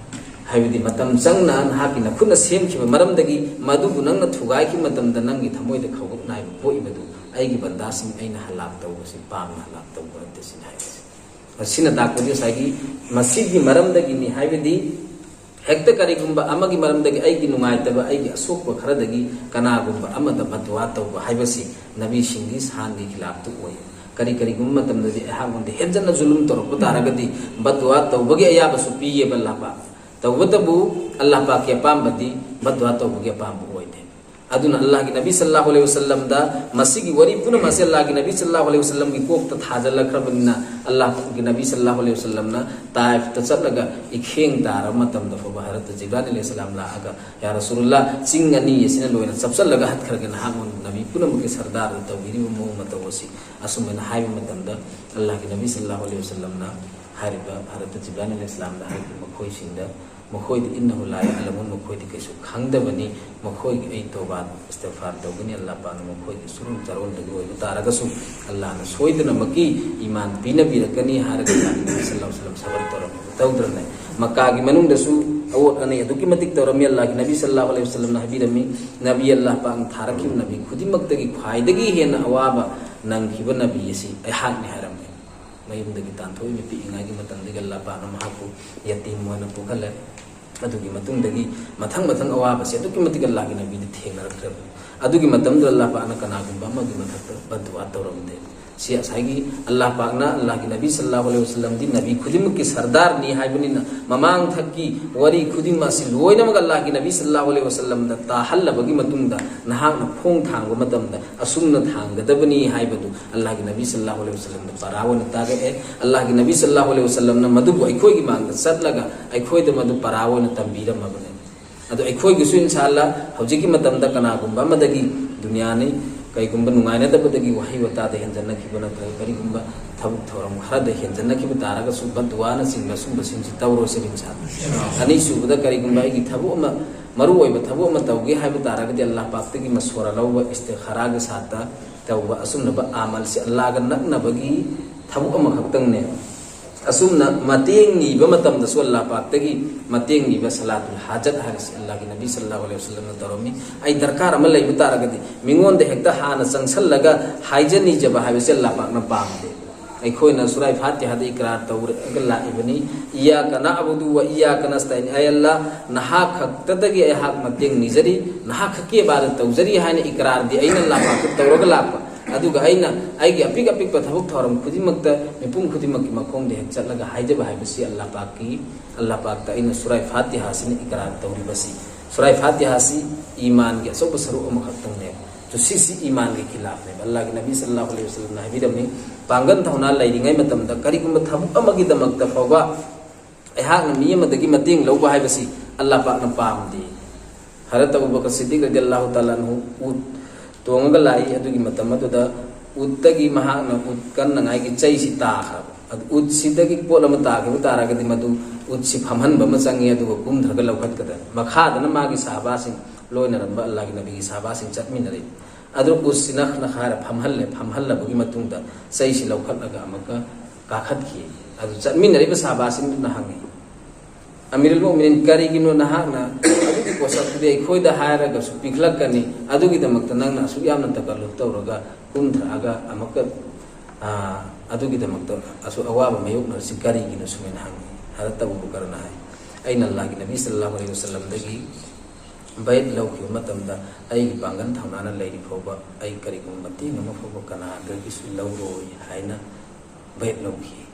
ꯍꯥꯏꯕꯗꯤ ꯃꯇꯝ ꯆꯪꯅ ꯅꯍꯥꯛꯀꯤ ꯅꯈꯨꯠꯅ ꯁꯦꯝꯈꯤꯕ ꯃꯔꯝꯗꯒꯤ ꯃꯗꯨꯕꯨ ꯅꯪꯅ ꯊꯨꯒꯥꯏꯈꯤꯕ ꯃꯇꯝꯗ ꯅꯪꯒꯤ ꯊꯃꯣꯏꯗ ꯈꯧꯒꯛ ꯅꯥꯏꯕ ꯄꯣꯛꯏꯕꯗꯨ ꯑꯩꯒꯤ ꯕꯟꯗꯥꯁꯤꯡ ꯑꯩꯅ ꯍꯂꯥꯛ ꯇꯧꯕꯁꯤ ꯄꯥꯝꯅ ꯍꯂꯥꯛ ꯇꯧꯕ ꯅꯠꯇꯦ" ꯁꯤꯅꯤ ꯍꯥꯏꯔꯤꯁꯦ꯫ ꯃꯁꯤꯅ ꯇꯥꯛꯄꯗꯤ ꯉꯁꯥꯏꯒꯤ ꯃꯁꯤꯒꯤ ꯃꯔꯝꯗꯒꯤꯅꯤ, ꯍꯥꯏꯕꯗꯤ ꯍꯦꯛꯇ ꯀꯔꯤꯒꯨꯝꯕ ꯑꯃꯒꯤ ꯃꯔꯝꯗꯒꯤ ꯑꯩꯒꯤ ꯅꯨꯡꯉꯥꯏꯇꯕ, ꯑꯩꯒꯤ ꯑꯁꯣꯛꯄ ꯈꯔꯗꯒꯤ ꯀꯅꯥꯒꯨꯝꯕ ꯑꯃꯗ ꯕꯗꯨꯋꯥ ꯇꯧꯕ ꯍꯥꯏꯕꯁꯤ ꯅꯕꯤꯁꯤꯡꯒꯤ ꯁꯥꯟꯒꯤ ꯈꯤꯂꯥꯞꯇꯨ ꯑꯣꯏ꯫ ꯀꯔꯤ ꯀꯔꯤꯒꯨꯝꯕ ꯃꯇꯝꯗꯗꯤ ꯑꯩꯍꯥꯛꯉꯣꯟꯗ ꯍꯦꯟꯖꯟꯅ ꯖꯨꯂꯨꯝ ꯇꯧꯔꯛꯄ ꯇꯥꯔꯒꯗꯤ ꯕꯗꯨꯋꯥ ꯇꯧꯕꯒꯤ ꯑꯌꯥꯕꯁꯨ ꯄꯤꯌꯦꯕ ꯑꯜꯂꯥꯍ ꯄꯥꯛ꯫ ꯇꯧꯕꯇꯕꯨ ꯑꯜꯂꯥꯍ ꯄꯥꯛꯀꯤ ꯑꯄꯥꯝꯕꯗꯤ ꯕꯗꯨꯋꯥ ꯇꯧꯕꯒꯤ ꯑꯄꯥꯝꯕ ꯑꯣꯏꯗꯦ꯫ ꯑꯗꯨꯅ ꯑꯜꯂꯥꯍꯒꯤ ꯅꯕꯤ ꯁꯜꯂꯜꯂꯥꯍꯨ ꯑꯂꯩꯍꯤ ꯋꯁꯜꯂꯝꯗ ꯃꯁꯤꯒꯤ ꯋꯥꯔꯤ ꯄꯨꯝꯅꯃꯛ ꯑꯁꯤ ꯑꯜꯂꯥꯍꯒꯤ ꯅꯕꯤ ꯁꯜꯂꯜꯂꯥꯍꯨ ꯑꯂꯩꯍꯤ ꯋꯁꯜꯂꯝꯒꯤ ꯀꯣꯛꯇ ꯊꯥꯖꯤꯜꯂꯛꯈ꯭ꯔꯕꯅꯤꯅ, ꯑꯜꯂꯥꯍꯒꯤ ꯅꯕꯤ ꯁꯜꯂꯜꯂꯥꯍꯨ ꯑꯂꯩꯍꯤ ꯋꯁꯜꯂꯝꯅ ꯇꯥꯏꯐꯇ ꯆꯠꯂꯒ ꯏꯈꯦꯡ ꯇꯥꯔꯕ ꯃꯇꯝꯗ ꯐꯥꯎꯕ ꯍꯔꯠꯇ ꯖꯤꯕ꯭ꯔꯥꯏꯜ ꯑꯂꯩꯍꯤ ꯁꯂꯥꯝ ꯂꯥꯛꯑꯒ, "ꯌꯥ ꯔꯁꯨꯂꯨꯜꯂꯥꯍ, ꯆꯤꯡ ꯑꯅꯤ ꯑꯁꯤꯅ ꯂꯣꯏꯅ ꯆꯞꯁꯤꯜꯂꯒ ꯍꯠꯈ꯭ꯔꯒꯦ, ꯅꯍꯥꯛ ꯅꯕꯤ ꯄꯨꯝꯅꯃꯛꯀꯤ ꯁꯔꯗꯥꯔꯗ ꯇꯧꯕꯤꯔꯤꯕ ꯃꯑꯣꯡ ꯃꯇꯧ ꯑꯁꯤ" ꯑꯁꯨꯝꯍꯥꯏꯅ ꯍꯥꯏꯕ ꯃꯇꯝꯗ, ꯑꯜꯂꯥꯍꯒꯤ ꯅꯕꯤ ꯁꯜꯂꯜꯂꯥꯍꯨ ꯑꯂꯩꯍꯤ ꯋꯁꯜꯂꯝꯅ ꯍꯥꯏꯔꯤꯕ ꯍꯔꯠꯇ ꯖꯤꯕ꯭ꯔꯥꯏꯜ ꯑꯂꯩꯍꯤ ꯁꯂꯥꯝꯗ ꯍꯥꯏꯔꯤꯕ ꯃꯈꯣꯏꯁꯤꯡꯗ, ꯃꯈꯣꯏꯗꯤ "ꯏꯟꯅꯍꯨ ꯂꯥ ꯌꯥꯂꯃꯨꯟ", ꯃꯈꯣꯏꯗꯤ ꯀꯩꯁꯨ ꯈꯪꯗꯕꯅꯤ, ꯃꯈꯣꯏꯒꯤ ꯑꯩ ꯇꯧꯕꯥ ꯏꯁꯇꯤꯒꯐꯥꯔ ꯇꯧꯒꯅꯤ, ꯑꯜꯂꯥꯍ ꯄꯥꯛꯅ ꯃꯈꯣꯏꯒꯤ ꯁꯨꯔꯣꯟ ꯆꯥꯔꯣꯟꯗꯒꯤ ꯑꯣꯏꯕ ꯇꯥꯔꯒꯁꯨ ꯑꯜꯂꯥꯍꯅ ꯁꯣꯏꯗꯅꯃꯛꯀꯤ ꯏꯃꯥꯟ ꯄꯤꯅꯕꯤꯔꯛꯀꯅꯤ ꯍꯥꯏꯔꯒ ꯅꯕꯤ ꯁꯜꯂꯜꯂꯥꯍꯨ ꯑꯂꯩꯍꯤ ꯋꯁꯜꯂꯝ ꯁꯕꯔ ꯇꯧꯔꯝꯃꯤ꯫ ꯇꯧꯗ꯭ꯔꯅꯦ? ꯃꯛꯀꯥꯒꯤ ꯃꯅꯨꯡꯗꯁꯨ ꯑꯋꯣꯠ ꯑꯅꯩ ꯑꯗꯨꯛꯀꯤ ꯃꯇꯤꯛ ꯇꯧꯔꯝꯃꯤ꯫ ꯑꯜꯂꯥꯍꯒꯤ ꯅꯕꯤ ꯁꯜꯂꯜꯂꯥꯍꯨ ꯑꯂꯩꯍꯤ ꯋꯁꯜꯂꯝꯅ ꯍꯥꯏꯕꯤꯔꯝꯃꯤ, "ꯅꯕꯤ, ꯑꯜꯂꯥꯍ ꯄꯥꯛꯅ ꯊꯥꯔꯛꯈꯤꯕ ꯅꯕꯤ ꯈꯨꯗꯤꯡꯃꯛꯇꯒꯤ ꯈ꯭ꯋꯥꯏꯗꯒꯤ ꯍꯦꯟꯅ ꯑꯋꯥꯕ ꯅꯪꯈꯤꯕ ꯅꯕꯤ ꯑꯁꯤ ꯑꯩꯍꯥꯛꯅꯤ" ꯍꯥꯏꯔꯝꯃꯤ꯫ ꯃꯌꯨꯝꯗꯒꯤ ꯇꯥꯟꯊꯣꯛꯏꯕ ꯄꯤꯛꯏꯉꯩꯒꯤ ꯃꯇꯝꯗꯒꯤ ꯑꯜꯂꯥꯍ ꯄꯥꯛꯅ ꯃꯍꯥꯛꯄꯨ ꯌꯇꯤꯝ ꯑꯣꯏꯅ ꯄꯣꯛꯍꯜꯂꯦ꯫ ꯑꯗꯨꯒꯤ ꯃꯇꯨꯡꯗꯒꯤ ꯃꯊꯪ ꯃꯊꯪ ꯑꯋꯥꯕꯁꯦ ꯑꯗꯨꯛꯀꯤ ꯃꯇꯤꯛ ꯑꯜꯂꯥꯍꯒꯤ ꯅꯕꯤꯗ ꯊꯦꯡꯅꯔꯛꯈ꯭ꯔꯕꯅꯤ꯫ ꯑꯗꯨꯒꯤ ꯃꯇꯝꯗꯨꯗ ꯑꯜꯂꯥꯍ ꯄꯥꯛꯅ ꯀꯅꯥꯒꯨꯝꯕ ꯑꯃꯒꯤ ꯃꯊꯛꯇ ꯕꯗꯨꯋꯥ ꯇꯧꯔꯝꯗꯦ꯫ ꯁꯤ ꯉꯁꯥꯏꯒꯤ ꯑꯜꯂꯥꯍ ꯄꯥꯛꯅ ꯑꯜꯂꯥꯍꯒꯤ ꯅꯕꯤ ꯁꯜꯂꯜꯂꯥꯍꯨ ꯑꯂꯩꯍꯤ ꯋꯁꯜꯂꯝꯗꯤ ꯅꯕꯤ ꯈꯨꯗꯤꯡꯃꯛꯀꯤ ꯁꯔꯗꯥꯔꯅꯤ ꯍꯥꯏꯕꯅꯤꯅ, ꯃꯃꯥꯡ ꯊꯛꯀꯤ ꯋꯥꯔꯤ ꯈꯨꯗꯤꯡꯃꯛ ꯑꯁꯤ ꯂꯣꯏꯅꯃꯛ ꯑꯜꯂꯥꯍꯒꯤ ꯅꯕꯤ ꯁꯜꯂꯜꯂꯥꯍꯨ ꯑꯂꯩꯍꯤ ꯋꯁꯜꯂꯝꯗ ꯇꯥꯍꯜꯂꯕꯒꯤ ꯃꯇꯨꯡꯗ, ꯅꯍꯥꯛꯅ ꯈꯣꯡ ꯊꯥꯡꯕ ꯃꯇꯝꯗ ꯑꯁꯨꯝꯅ ꯊꯥꯡꯒꯗꯕꯅꯤ ꯍꯥꯏꯕꯗꯨ ꯑꯜꯂꯥꯍꯒꯤ ꯅꯕꯤ ꯁꯜꯂꯜꯂꯥꯍꯨ ꯑꯂꯩꯍꯤ ꯋꯁꯜꯂꯝꯗ ꯄꯔꯥ ꯑꯣꯏꯅ ꯇꯥꯛꯂꯛꯑꯦ꯫ ꯑꯜꯂꯥꯍꯒꯤ ꯅꯕꯤ ꯁꯜꯂꯜꯂꯥꯍꯨ ꯑꯂꯩꯍꯤ ꯋꯁꯜꯂꯝꯅ ꯃꯗꯨꯕꯨ ꯑꯩꯈꯣꯏꯒꯤ ꯃꯥꯡꯗ ꯆꯠꯂꯒ ꯑꯩꯈꯣꯏꯗ ꯃꯗꯨ ꯄꯔꯥ ꯑꯣꯏꯅ ꯇꯝꯕꯤꯔꯝꯃꯕꯅꯦ꯫ ꯑꯗꯣ ꯑꯩꯈꯣꯏꯒꯤꯁꯨ ꯏꯟꯁꯥ ꯑꯜꯂꯥ ꯍꯧꯖꯤꯛꯀꯤ ꯃꯇꯝꯗ ꯀꯅꯥꯒꯨꯝꯕ ꯑꯃꯗꯒꯤ ꯗꯨꯅꯤꯌꯥꯅꯤ ꯀꯩꯒꯨꯝꯕ ꯅꯨꯡꯉꯥꯏꯅꯗꯕꯗꯒꯤ ꯋꯥꯍꯩ ꯋꯥꯇꯥꯗ ꯍꯦꯟꯖꯟꯅꯈꯤꯕ ꯅꯠꯇ꯭ꯔꯒ ꯀꯔꯤꯒꯨꯝꯕ ꯊꯕꯛ ꯊꯧꯔꯝ ꯈꯔꯗ ꯍꯦꯟꯖꯟꯅꯈꯤꯕ ꯇꯥꯔꯒꯁꯨ ꯕꯗꯋꯥꯅꯆꯤꯡꯕ ꯁꯨꯝꯕꯁꯤꯡꯁꯤ ꯇꯧꯔꯣꯏꯁꯦ ꯏꯟꯁꯥ ꯑꯜꯂꯥ꯫ ꯑꯅꯤꯁꯨꯕꯗ ꯀꯔꯤꯒꯨꯝꯕ ꯑꯩꯒꯤ ꯊꯕꯛ ꯑꯃ ꯃꯔꯨ ꯑꯣꯏꯕ ꯊꯕꯛ ꯑꯃ ꯇꯧꯒꯦ ꯍꯥꯏꯕ ꯇꯥꯔꯒꯗꯤ ꯑꯜꯂꯥ ꯄꯥꯛꯇꯒꯤ ꯃꯁꯣꯔꯥ ꯂꯧꯕ ꯏꯁꯇꯤꯈꯥꯔꯥꯒꯤ ꯁꯥꯠꯇ ꯇꯧꯕ ꯑꯁꯨꯝꯂꯕ ꯑꯃꯜꯁꯤ ꯑꯜꯂꯥꯒ ꯅꯛꯅꯕꯒꯤ ꯊꯕꯛ ꯑꯃꯈꯛꯇꯪꯅꯦꯕ꯫ ꯑꯁꯨꯝꯅ ꯃꯇꯦꯡ ꯅꯤꯕ ꯃꯇꯝꯗꯁꯨ ꯑꯜꯂꯥ ꯄꯥꯛꯇꯒꯤ ꯃꯇꯦꯡ ꯅꯤꯕ ꯁꯂꯥꯇꯨꯜ ꯍꯥꯖꯠ ꯍꯥꯏꯕꯁꯤ ꯑꯜꯂꯥꯒꯤ ꯅꯕꯤ ꯁꯜꯂꯥꯍꯨ ꯑꯂꯩꯍꯤ ꯋꯁꯜꯂꯝꯅ ꯇꯧꯔꯝꯃꯤ꯫ ꯑꯩ ꯗꯔꯀꯥꯔ ꯑꯃ ꯂꯩꯕ ꯇꯥꯔꯒꯗꯤ ꯃꯤꯉꯣꯟꯗ ꯍꯦꯛꯇ ꯍꯥꯟꯅ ꯆꯪꯁꯜꯂꯒ ꯍꯥꯏꯖ ꯅꯤꯖꯕ ꯍꯥꯏꯕꯁꯤ ꯑꯜꯂꯥ ꯄꯥꯛꯅ ꯄꯥꯝꯗꯦ꯫ ꯑꯩꯈꯣꯏꯅ ꯁꯨꯔꯥꯏ ꯐꯥꯇꯤꯍꯥꯗ ꯏꯀ꯭ꯔꯥꯔ ꯇꯧꯔꯒ ꯂꯥꯛꯏꯕꯅꯤ꯫ "ꯏꯌꯥꯀ ꯅꯥꯕꯨꯗꯨ ꯋ ꯏꯌꯥꯀ ꯅꯁꯇꯥꯏꯟ", "ꯑꯩ ꯑꯜꯂꯥ, ꯅꯍꯥꯛ ꯈꯛꯇꯗꯒꯤ ꯑꯩꯍꯥꯛ ꯃꯇꯦꯡ ꯅꯤꯖꯔꯤ, ꯅꯍꯥꯛ ꯈꯛꯀꯤ ꯏꯕꯥꯗꯠ ꯇꯧꯖꯔꯤ" ꯍꯥꯏꯅ ꯏꯀ꯭ꯔꯥꯔꯗꯤ ꯑꯩꯅ ꯑꯜꯂꯥ ꯄꯥꯛꯇ ꯇꯧꯔꯒ ꯂꯥꯛꯄ꯫ ꯑꯗꯨꯒ ꯑꯩꯅ ꯑꯩꯒꯤ ꯑꯄꯤꯛ ꯑꯄꯤꯛꯄ ꯊꯕꯛ ꯊꯧꯔꯝ ꯈꯨꯗꯤꯡꯃꯛꯇ ꯃꯤꯄꯨꯝ ꯈꯨꯗꯤꯡꯃꯛꯀꯤ ꯃꯈꯣꯡꯗ ꯍꯦꯛ ꯆꯠꯂꯒ ꯍꯥꯏꯖꯕ ꯍꯥꯏꯕꯁꯤ ꯑꯜꯂꯥ ꯄꯥꯛꯀꯤ, ꯑꯜꯂꯥ ꯄꯥꯛꯇ ꯑꯩꯅ ꯁꯨꯔꯥꯏ ꯐꯥꯇꯤꯍꯥꯁꯤꯅ ꯏꯀ꯭ꯔꯥꯔ ꯇꯧꯔꯤꯕꯁꯤ꯫ ꯁꯨꯔꯥꯏ ꯐꯥꯇꯤꯍꯥꯁꯤ ꯏꯃꯥꯟꯒꯤ ꯑꯆꯧꯕ ꯁꯔꯨꯛ ꯑꯃꯈꯛꯇꯪꯅꯦꯕ꯫ ꯑꯗꯨ ꯁꯤꯁꯤ ꯏꯃꯥꯟꯒꯤ ꯈꯤꯂꯥꯐꯅꯦꯕ꯫ ꯑꯜꯂꯥꯒꯤ ꯅꯕꯤ ꯁꯜꯂꯥꯍꯨ ꯑꯂꯩꯍꯤ ꯋꯁꯜꯂꯝꯅ ꯍꯥꯏꯕꯤꯔꯝꯃꯤ, ꯄꯥꯡꯒꯜ ꯊꯧꯅꯥ ꯂꯩꯔꯤꯉꯩ ꯃꯇꯝꯗ ꯀꯔꯤꯒꯨꯝꯕ ꯊꯕꯛ ꯑꯃꯒꯤꯗꯃꯛꯇ ꯐꯥꯎꯕ ꯑꯩꯍꯥꯛꯅ ꯃꯤ ꯑꯃꯗꯒꯤ ꯃꯇꯦꯡ ꯂꯧꯕ ꯍꯥꯏꯕꯁꯤ ꯑꯜꯂꯥ ꯄꯥꯛꯅ ꯄꯥꯝꯗꯦ꯫ ꯍꯔꯠ ꯑꯕꯨ ꯕꯀꯔ ꯁꯤꯗꯤꯛ ꯔꯗꯤꯌꯜꯂꯥꯍꯨ ꯇꯥꯂꯥ ꯑꯟꯍꯨ ꯎꯠ ꯇꯣꯡꯉꯒ ꯂꯥꯛꯏ꯫ ꯑꯗꯨꯒꯤ ꯃꯇꯝ ꯑꯗꯨꯗ ꯎꯠꯇꯒꯤ ꯃꯍꯥꯛꯅ ꯎꯠ ꯀꯟꯅꯉꯥꯏꯒꯤ ꯆꯩꯁꯤ ꯇꯥꯈ꯭ꯔꯕ꯫ ꯑꯗꯨ ꯎꯠꯁꯤꯗꯒꯤ ꯄꯣꯠ ꯑꯃ ꯇꯥꯈꯤꯕ ꯇꯥꯔꯒꯗꯤ ꯃꯗꯨ ꯎꯠꯁꯤ ꯐꯝꯍꯟꯕ ꯑꯃ ꯆꯪꯉꯤ, ꯑꯗꯨꯒ ꯀꯨꯝꯊꯔꯒ ꯂꯧꯈꯠꯀꯗꯕ꯫ ꯃꯈꯥꯗꯅ ꯃꯥꯒꯤ ꯁꯍꯥꯕꯥꯁꯤꯡ, ꯂꯣꯏꯅꯔꯝꯕ ꯑꯜꯂꯥꯒꯤ ꯅꯕꯤꯒꯤ ꯁꯍꯥꯕꯥꯁꯤꯡ ꯆꯠꯃꯤꯟꯅꯔꯤ꯫ ꯑꯗꯨ ꯎꯠꯁꯤ ꯅꯈ ꯅꯈ ꯍꯥꯏꯔ ꯐꯝꯍꯜꯂꯦ꯫ ꯐꯝꯍꯜꯂꯕꯒꯤ ꯃꯇꯨꯡꯗ ꯆꯩꯁꯤ ꯂꯧꯈꯠꯂꯒ ꯑꯃꯨꯛꯀ ꯀꯥꯈꯠꯈꯤ꯫ ꯑꯗꯨ ꯆꯠꯃꯤꯟꯅꯔꯤꯕ ꯁꯍꯥꯕꯥꯁꯤꯡꯗꯨꯅ ꯍꯪꯉꯤ, "ꯑꯃꯤꯔꯨꯜ ꯃꯨꯑꯃꯤꯅꯤꯟ, ꯀꯔꯤꯒꯤꯅꯣ ꯅꯍꯥꯛꯅ ꯑꯗꯨꯒꯤ ꯄꯣꯠꯁꯛꯇꯨꯗꯤ ꯑꯩꯈꯣꯏꯗ ꯍꯥꯏꯔꯒꯁꯨ ꯄꯤꯈꯠꯂꯛꯀꯅꯤ, ꯑꯗꯨꯒꯤꯗꯃꯛꯇ ꯅꯪꯅ ꯑꯁꯨꯛ ꯌꯥꯝꯅ ꯇꯀꯜꯂꯨꯞ ꯇꯧꯔꯒ ꯀꯨꯝꯊꯔꯛꯑꯒ ꯑꯃꯨꯛꯀ, ꯑꯥ, ꯑꯗꯨꯒꯤꯗꯃꯛꯇ ꯑꯁꯨꯛ ꯑꯋꯥꯕ ꯃꯥꯌꯣꯛꯅꯔꯤꯁꯤ ꯀꯔꯤꯒꯤꯅꯣ?" ꯁꯨꯃꯥꯏꯅ ꯍꯪꯉꯤ꯫ ꯍꯔꯠ ꯑꯕꯨ ꯕꯀꯔꯅ ꯍꯥꯏ, "ꯑꯩꯅ ꯑꯜꯂꯥꯍꯒꯤ ꯅꯕꯤ ꯁꯜꯂꯥꯍꯨ ꯑꯂꯩꯍꯤ ꯋꯁꯜꯂꯝꯗꯒꯤ ꯕꯌꯠ ꯂꯧꯈꯤꯕ ꯃꯇꯝꯗ ꯑꯩꯒꯤ ꯄꯥꯡꯒꯜ ꯊꯧꯅꯥꯅ ꯂꯩꯔꯤ ꯐꯥꯎꯕ ꯑꯩ ꯀꯔꯤꯒꯨꯝꯕ ꯃꯇꯦꯡ ꯑꯃ ꯐꯥꯎꯕ ꯀꯅꯥꯗꯒꯤꯁꯨ ꯂꯧꯔꯣꯏ" ꯍꯥꯏꯅ ꯕꯌꯠ ꯂꯧꯈꯤ꯫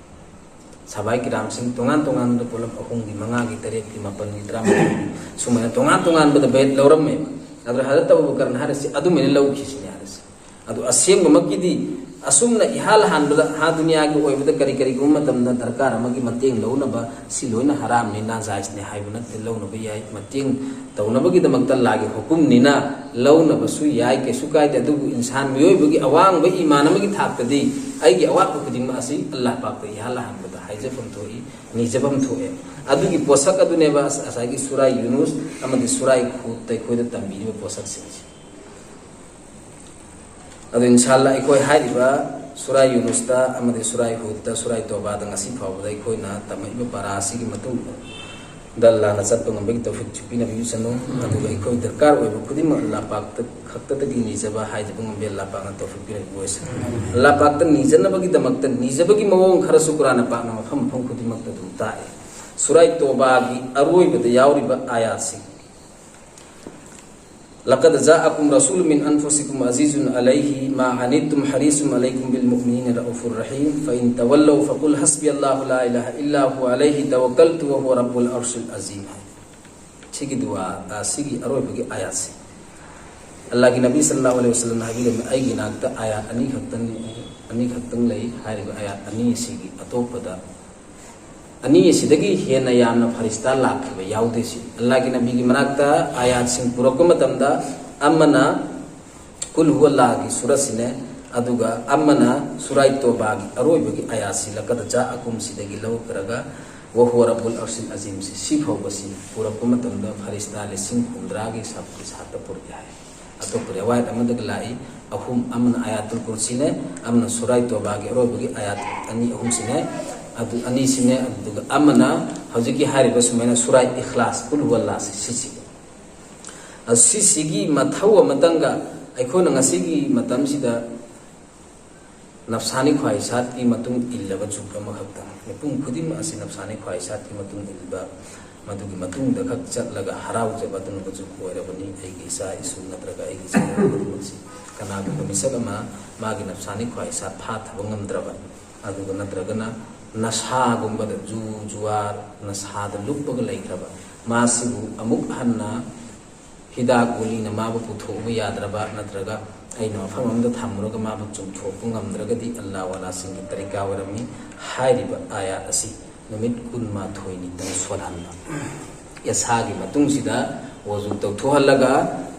ꯁꯍꯥꯕꯥꯏ ꯀꯤꯔꯥꯝꯁꯤꯡ ꯇꯣꯉꯥꯟ ꯇꯣꯉꯥꯟꯕ ꯄꯣꯠꯂꯝ ꯑꯍꯨꯝꯒꯤ, ꯃꯉꯥꯒꯤ, ꯇꯔꯦꯠꯀꯤ, ꯃꯥꯄꯟꯒꯤ, ꯇꯔꯥꯃꯥꯊꯣꯏꯒꯤ ꯁꯨꯃꯥꯏꯅ ꯇꯣꯉꯥꯟ ꯇꯣꯉꯥꯟꯕꯗ ꯕꯌꯠ ꯂꯧꯔꯝꯃꯦꯕ꯫ ꯑꯗꯨꯅ ꯍꯖꯔꯠ ꯑꯕꯨ ꯕꯀꯔꯅ ꯍꯥꯏꯔꯤꯁꯤ ꯑꯗꯨꯃꯥꯏꯅ ꯂꯧꯈꯤꯁꯤꯅꯦ ꯍꯥꯏꯔꯤꯁꯦ꯫ ꯑꯗꯨ ꯑꯁꯦꯡꯕꯃꯛꯀꯤꯗꯤ ꯑꯁꯨꯝꯅ ꯏꯍꯥꯟ ꯍꯥꯟꯕꯗ ꯍꯥ ꯗꯨꯅꯤꯌꯥꯒꯤ ꯑꯣꯏꯕꯗ ꯀꯔꯤ ꯀꯔꯤꯒꯨꯝꯕ ꯃꯇꯝꯗ ꯗꯔꯀꯥꯔ ꯑꯃꯒꯤ ꯃꯇꯦꯡ ꯂꯧꯅꯕ, ꯁꯤ ꯂꯣꯏꯅ ꯍꯔꯥꯝꯅꯤ, ꯅꯥꯖꯥꯏꯖꯅꯤ ꯍꯥꯏꯕ ꯅꯠꯇꯦ, ꯂꯧꯅꯕ ꯌꯥꯏ꯫ ꯃꯇꯦꯡ ꯇꯧꯅꯕꯒꯤꯗꯃꯛꯇ ꯑꯜꯂꯥꯍꯒꯤ ꯍꯨꯀꯨꯝꯅꯤꯅ ꯂꯧꯅꯕꯁꯨ ꯌꯥꯏ, ꯀꯩꯁꯨ ꯀꯥꯏꯗꯦ꯫ ꯑꯗꯨꯕꯨ ꯏꯟꯁꯥꯟ ꯃꯤꯑꯣꯏꯕꯒꯤ ꯑꯋꯥꯡꯕ ꯏꯃꯥꯟ ꯑꯃꯒꯤ ꯊꯥꯛꯇꯗꯤ ꯑꯩꯒꯤ ꯑꯋꯥꯠꯄ ꯈꯨꯗꯤꯡꯃꯛ ꯑꯁꯤ ꯑꯜꯂꯥꯍ ꯄꯥꯛꯇ ꯏꯍꯥꯟ ꯍꯥꯟꯕꯗ ꯍꯥꯏꯖꯐꯝ ꯊꯣꯛꯏ, ꯅꯤꯖꯐꯝ ꯊꯣꯛꯑꯦ꯫ ꯑꯗꯨꯒꯤ ꯄꯣꯠꯁꯛ ꯑꯗꯨꯅꯦꯕ ꯉꯁꯥꯏꯒꯤ ꯁꯨꯔꯥꯏ ꯌꯨꯅꯨꯁ ꯑꯃꯗꯤ ꯁꯨꯔꯥꯏ ꯍꯨꯗꯇ ꯑꯩꯈꯣꯏꯗ ꯇꯝꯕꯤꯔꯤꯕ ꯄꯣꯠꯁꯛꯁꯤꯡꯁꯦ꯫ ꯑꯗꯣ ꯏꯟꯁꯥ ꯑꯜꯂꯥ ꯑꯩꯈꯣꯏ ꯍꯥꯏꯔꯤꯕ ꯁꯨꯔꯥꯏ ꯌꯨꯅꯨꯁꯇ ꯑꯃꯗꯤ ꯁꯨꯔꯥꯏ ꯍꯨꯗꯇ, ꯁꯨꯔꯥꯏ ꯇꯣꯕꯥꯗ ꯉꯁꯤ ꯐꯥꯎꯕꯗ ꯑꯩꯈꯣꯏꯅ ꯇꯝꯃꯛꯏꯕ ꯄꯔꯥ ꯑꯁꯤꯒꯤ ꯃꯇꯨꯡ ꯗ ꯂꯥꯟꯅ ꯆꯠꯄ ꯉꯝꯕꯒꯤ ꯇꯧꯐꯤꯛꯁꯨ ꯄꯤꯅꯕꯤꯁꯅꯨ꯫ ꯑꯗꯨꯒ ꯑꯩꯈꯣꯏ ꯗꯔꯀꯥꯔ ꯑꯣꯏꯕ ꯈꯨꯗꯤꯡꯃꯛ ꯑꯜꯂꯥꯍ ꯄꯥꯛꯇ ꯈꯛꯇꯗꯒꯤ ꯅꯤꯖꯕ ꯍꯥꯏꯖꯕ ꯉꯝꯕꯤ ꯑꯜꯂꯥꯍ ꯄꯥꯛꯅ ꯇꯧꯐꯤꯛ ꯄꯤꯔꯛꯄ ꯑꯣꯏꯁꯅꯨ꯫ ꯑꯜꯂꯥꯍ ꯄꯥꯛꯇ ꯅꯤꯖꯅꯕꯒꯤꯗꯃꯛꯇ ꯅꯤꯖꯕꯒꯤ ꯃꯑꯣꯡ ꯈꯔꯁꯨ ꯀꯨꯔꯥꯟ ꯄꯥꯛꯅ ꯃꯐꯝ ꯃꯐꯝ ꯈꯨꯗꯤꯡꯃꯛꯇ ꯑꯗꯨꯝ ꯇꯥꯛꯑꯦ꯫ ꯁꯨꯔꯥꯏ ꯇꯣꯕꯥꯒꯤ ꯑꯔꯣꯏꯕꯗ ꯌꯥꯎꯔꯤꯕ ꯑꯥꯌꯥꯠꯁꯤꯡ, لقد جاءكم رسول من أنفسكم عزيز عليه ما عنتم حريص عليكم بالمؤمنين رءوف رحيم فإن تولوا فقل حسبي الله لا إله إلا هو عليه توكلت وهو رب العرش العظيم. ꯁꯤꯒꯤ ꯗꯨꯋꯥ, ꯑ, ꯁꯤꯒꯤ ꯑꯔꯣꯏꯕꯒꯤ ꯑꯥꯌꯥꯠꯁꯦ, ꯑꯜꯂꯥꯍꯒꯤ ꯅꯕꯤ ꯁꯜꯂꯜꯂꯥꯍꯨ ꯑꯂꯩꯍꯤ ꯋꯁꯜꯂꯝꯅ ꯍꯥꯏꯕꯤꯔꯝꯃꯤ, "ꯑꯩꯒꯤ ꯅꯥꯛꯇ ꯑꯥꯌꯥꯠ ꯑꯅꯤꯈꯛꯇꯪ, ꯑꯅꯤꯈꯛꯇꯪ ꯂꯩ꯫ ꯍꯥꯏꯔꯤꯕ ꯑꯥꯌꯥꯠ ꯑꯅꯤ ꯑꯁꯤꯒꯤ ꯑꯇꯣꯞꯄꯗ, ꯑꯅꯤ ꯑꯁꯤꯗꯒꯤ ꯍꯦꯟꯅ ꯌꯥꯝꯅ ꯐꯔꯤꯁꯇꯥ ꯂꯥꯛꯈꯤꯕ ꯌꯥꯎꯗꯦ꯫" ꯁꯤ ꯑꯜꯂꯥꯍꯒꯤ ꯅꯕꯤꯒꯤ ꯃꯅꯥꯛꯇ ꯑꯥꯌꯥꯠꯁꯤꯡ ꯄꯨꯔꯛꯄ ꯃꯇꯝꯗ ꯑꯃꯅ ꯀꯨꯜ ꯍꯨꯋꯜꯂꯥꯍꯒꯤ ꯁꯨꯔꯥꯁꯤꯅꯦ, ꯑꯗꯨꯒ ꯑꯃꯅ ꯁꯨꯔꯥꯏ ꯇꯣꯕꯥꯒꯤ ꯑꯔꯣꯏꯕꯒꯤ ꯑꯥꯌꯥꯠꯁꯤ ꯂꯀꯗ ꯖꯥꯑꯀꯨꯝ ꯁꯤꯗꯒꯤ ꯂꯧꯈ꯭ꯔꯒ ꯋꯍꯨꯋ ꯔꯕꯨꯜ ꯑꯔꯁꯤꯜ ꯑꯖꯤꯝꯁꯤ, ꯁꯤ ꯐꯥꯎꯕꯁꯤ ꯄꯨꯔꯛꯄ ꯃꯇꯝꯗ ꯐꯔꯤꯁꯇꯥ ꯂꯤꯁꯤꯡ ꯍꯨꯝꯗ꯭ꯔꯥꯒꯤ ꯁꯥ-, ꯁꯥꯠꯇ ꯄꯨꯔꯛꯏ ꯍꯥꯏ꯫ ꯑꯇꯣꯞꯄ ꯔꯦꯋꯥꯌꯠ ꯑꯃꯗꯒ ꯂꯥꯛꯏ, ꯑꯍꯨꯝ, ꯑꯃꯅ ꯑꯥꯌꯥꯇꯨꯜ ꯀꯨꯔꯁꯤꯅꯦ, ꯑꯃꯅ ꯁꯨꯔꯥꯏ ꯇꯣꯕꯥꯒꯤ ꯑꯔꯣꯏꯕꯒꯤ ꯑꯥꯌꯥꯠ ꯑꯅꯤ ꯑꯍꯨꯝꯁꯤꯅꯦ, ꯑꯗꯨ ꯑꯅꯤꯁꯤꯅꯦ, ꯑꯗꯨꯒ ꯑꯃꯅ ꯍꯧꯖꯤꯛꯀꯤ ꯍꯥꯏꯔꯤꯕ ꯁꯨꯃꯥꯏꯅ ꯁꯨꯔꯥꯏ ꯏꯈ꯭ꯂꯥꯁ, ꯀꯨꯜ ꯍꯨꯋꯜꯂꯥꯁꯤ, ꯁꯤꯁꯤꯒ꯫ ꯑꯁꯤꯁꯤꯒꯤ ꯃꯊꯧ ꯑꯃꯇꯪꯒ ꯑꯩꯈꯣꯏꯅ ꯉꯁꯤꯒꯤ ꯃꯇꯝꯁꯤꯗ ꯅꯐꯁꯥꯅꯤ ꯈ꯭ꯋꯥꯍꯤꯁꯥꯠꯀꯤ ꯃꯇꯨꯡ ꯏꯜꯂꯕ ꯖꯨꯒ ꯑꯃꯈꯛꯇꯪ, ꯃꯤꯄꯨꯝ ꯈꯨꯗꯤꯡꯃꯛ ꯑꯁꯤ ꯅꯐꯁꯥꯅꯤ ꯈ꯭ꯋꯥꯍꯤꯁꯥꯠꯀꯤ ꯃꯇꯨꯡ ꯏꯟꯕ, ꯃꯗꯨꯒꯤ ꯃꯇꯨꯡꯗ ꯈꯛ ꯆꯠꯂꯒ ꯍꯔꯥꯎꯖꯕ ꯑꯗꯨꯒꯨꯝꯕ ꯖꯨꯒ ꯑꯣꯏꯔꯕꯅꯤ꯫ ꯑꯩꯒꯤ ꯏꯆꯥ ꯏꯁꯨ ꯅꯠꯇ꯭ꯔꯒ ꯑꯩꯒꯤ ꯏꯆꯤꯟ ꯏꯅꯥꯎ ꯈꯨꯗꯤꯡꯃꯛꯁꯤ ꯀꯅꯥꯒꯨꯝꯕ ꯃꯤꯁꯛ ꯑꯃ ꯃꯥꯒꯤ ꯅꯐꯁꯥꯅꯤ ꯈ꯭ꯋꯥꯍꯤꯁꯥꯠ ꯐꯥꯊꯕ ꯉꯝꯗ꯭ꯔꯕ, ꯑꯗꯨꯒ ꯅꯠꯇ꯭ꯔꯒꯅ ꯅꯁꯥꯒꯨꯝꯕꯗ, ꯖꯨ, ꯖꯨꯋꯥꯔ, ꯅꯁꯥꯗ ꯂꯨꯞꯄꯒ ꯂꯩꯈ꯭ꯔꯕ, ꯃꯥꯁꯤꯕꯨ ꯑꯃꯨꯛ ꯍꯟꯅ ꯍꯤꯗꯥꯛ ꯒꯨꯂꯤꯅ ꯃꯥꯕꯨ ꯄꯨꯊꯣꯛꯎꯕ ꯌꯥꯗ꯭ꯔꯕ, ꯅꯠꯇ꯭ꯔꯒ ꯑꯩꯅ ꯃꯐꯝ ꯑꯃꯗ ꯊꯝꯃꯨꯔꯒ ꯃꯥꯕꯨ ꯆꯨꯝꯊꯣꯛꯄ ꯉꯝꯗ꯭ꯔꯒꯗꯤ ꯑꯜꯂꯥꯍ ꯋꯥꯂꯥꯁꯤꯡꯒꯤ ꯇꯔꯤꯀꯥ ꯑꯣꯏꯔꯝꯃꯤ꯫ ꯍꯥꯏꯔꯤꯕ ꯑꯥꯌꯥꯠ ꯑꯁꯤ ꯅꯨꯃꯤꯠ ꯀꯨꯟꯃꯥꯊꯣꯏꯅꯤꯇꯪ ꯁꯣꯜꯍꯟꯕ꯫ ꯏꯁꯥꯒꯤ ꯃꯇꯨꯡꯁꯤꯗ ꯋꯖꯨ ꯇꯧꯊꯣꯛꯍꯜꯂꯒ,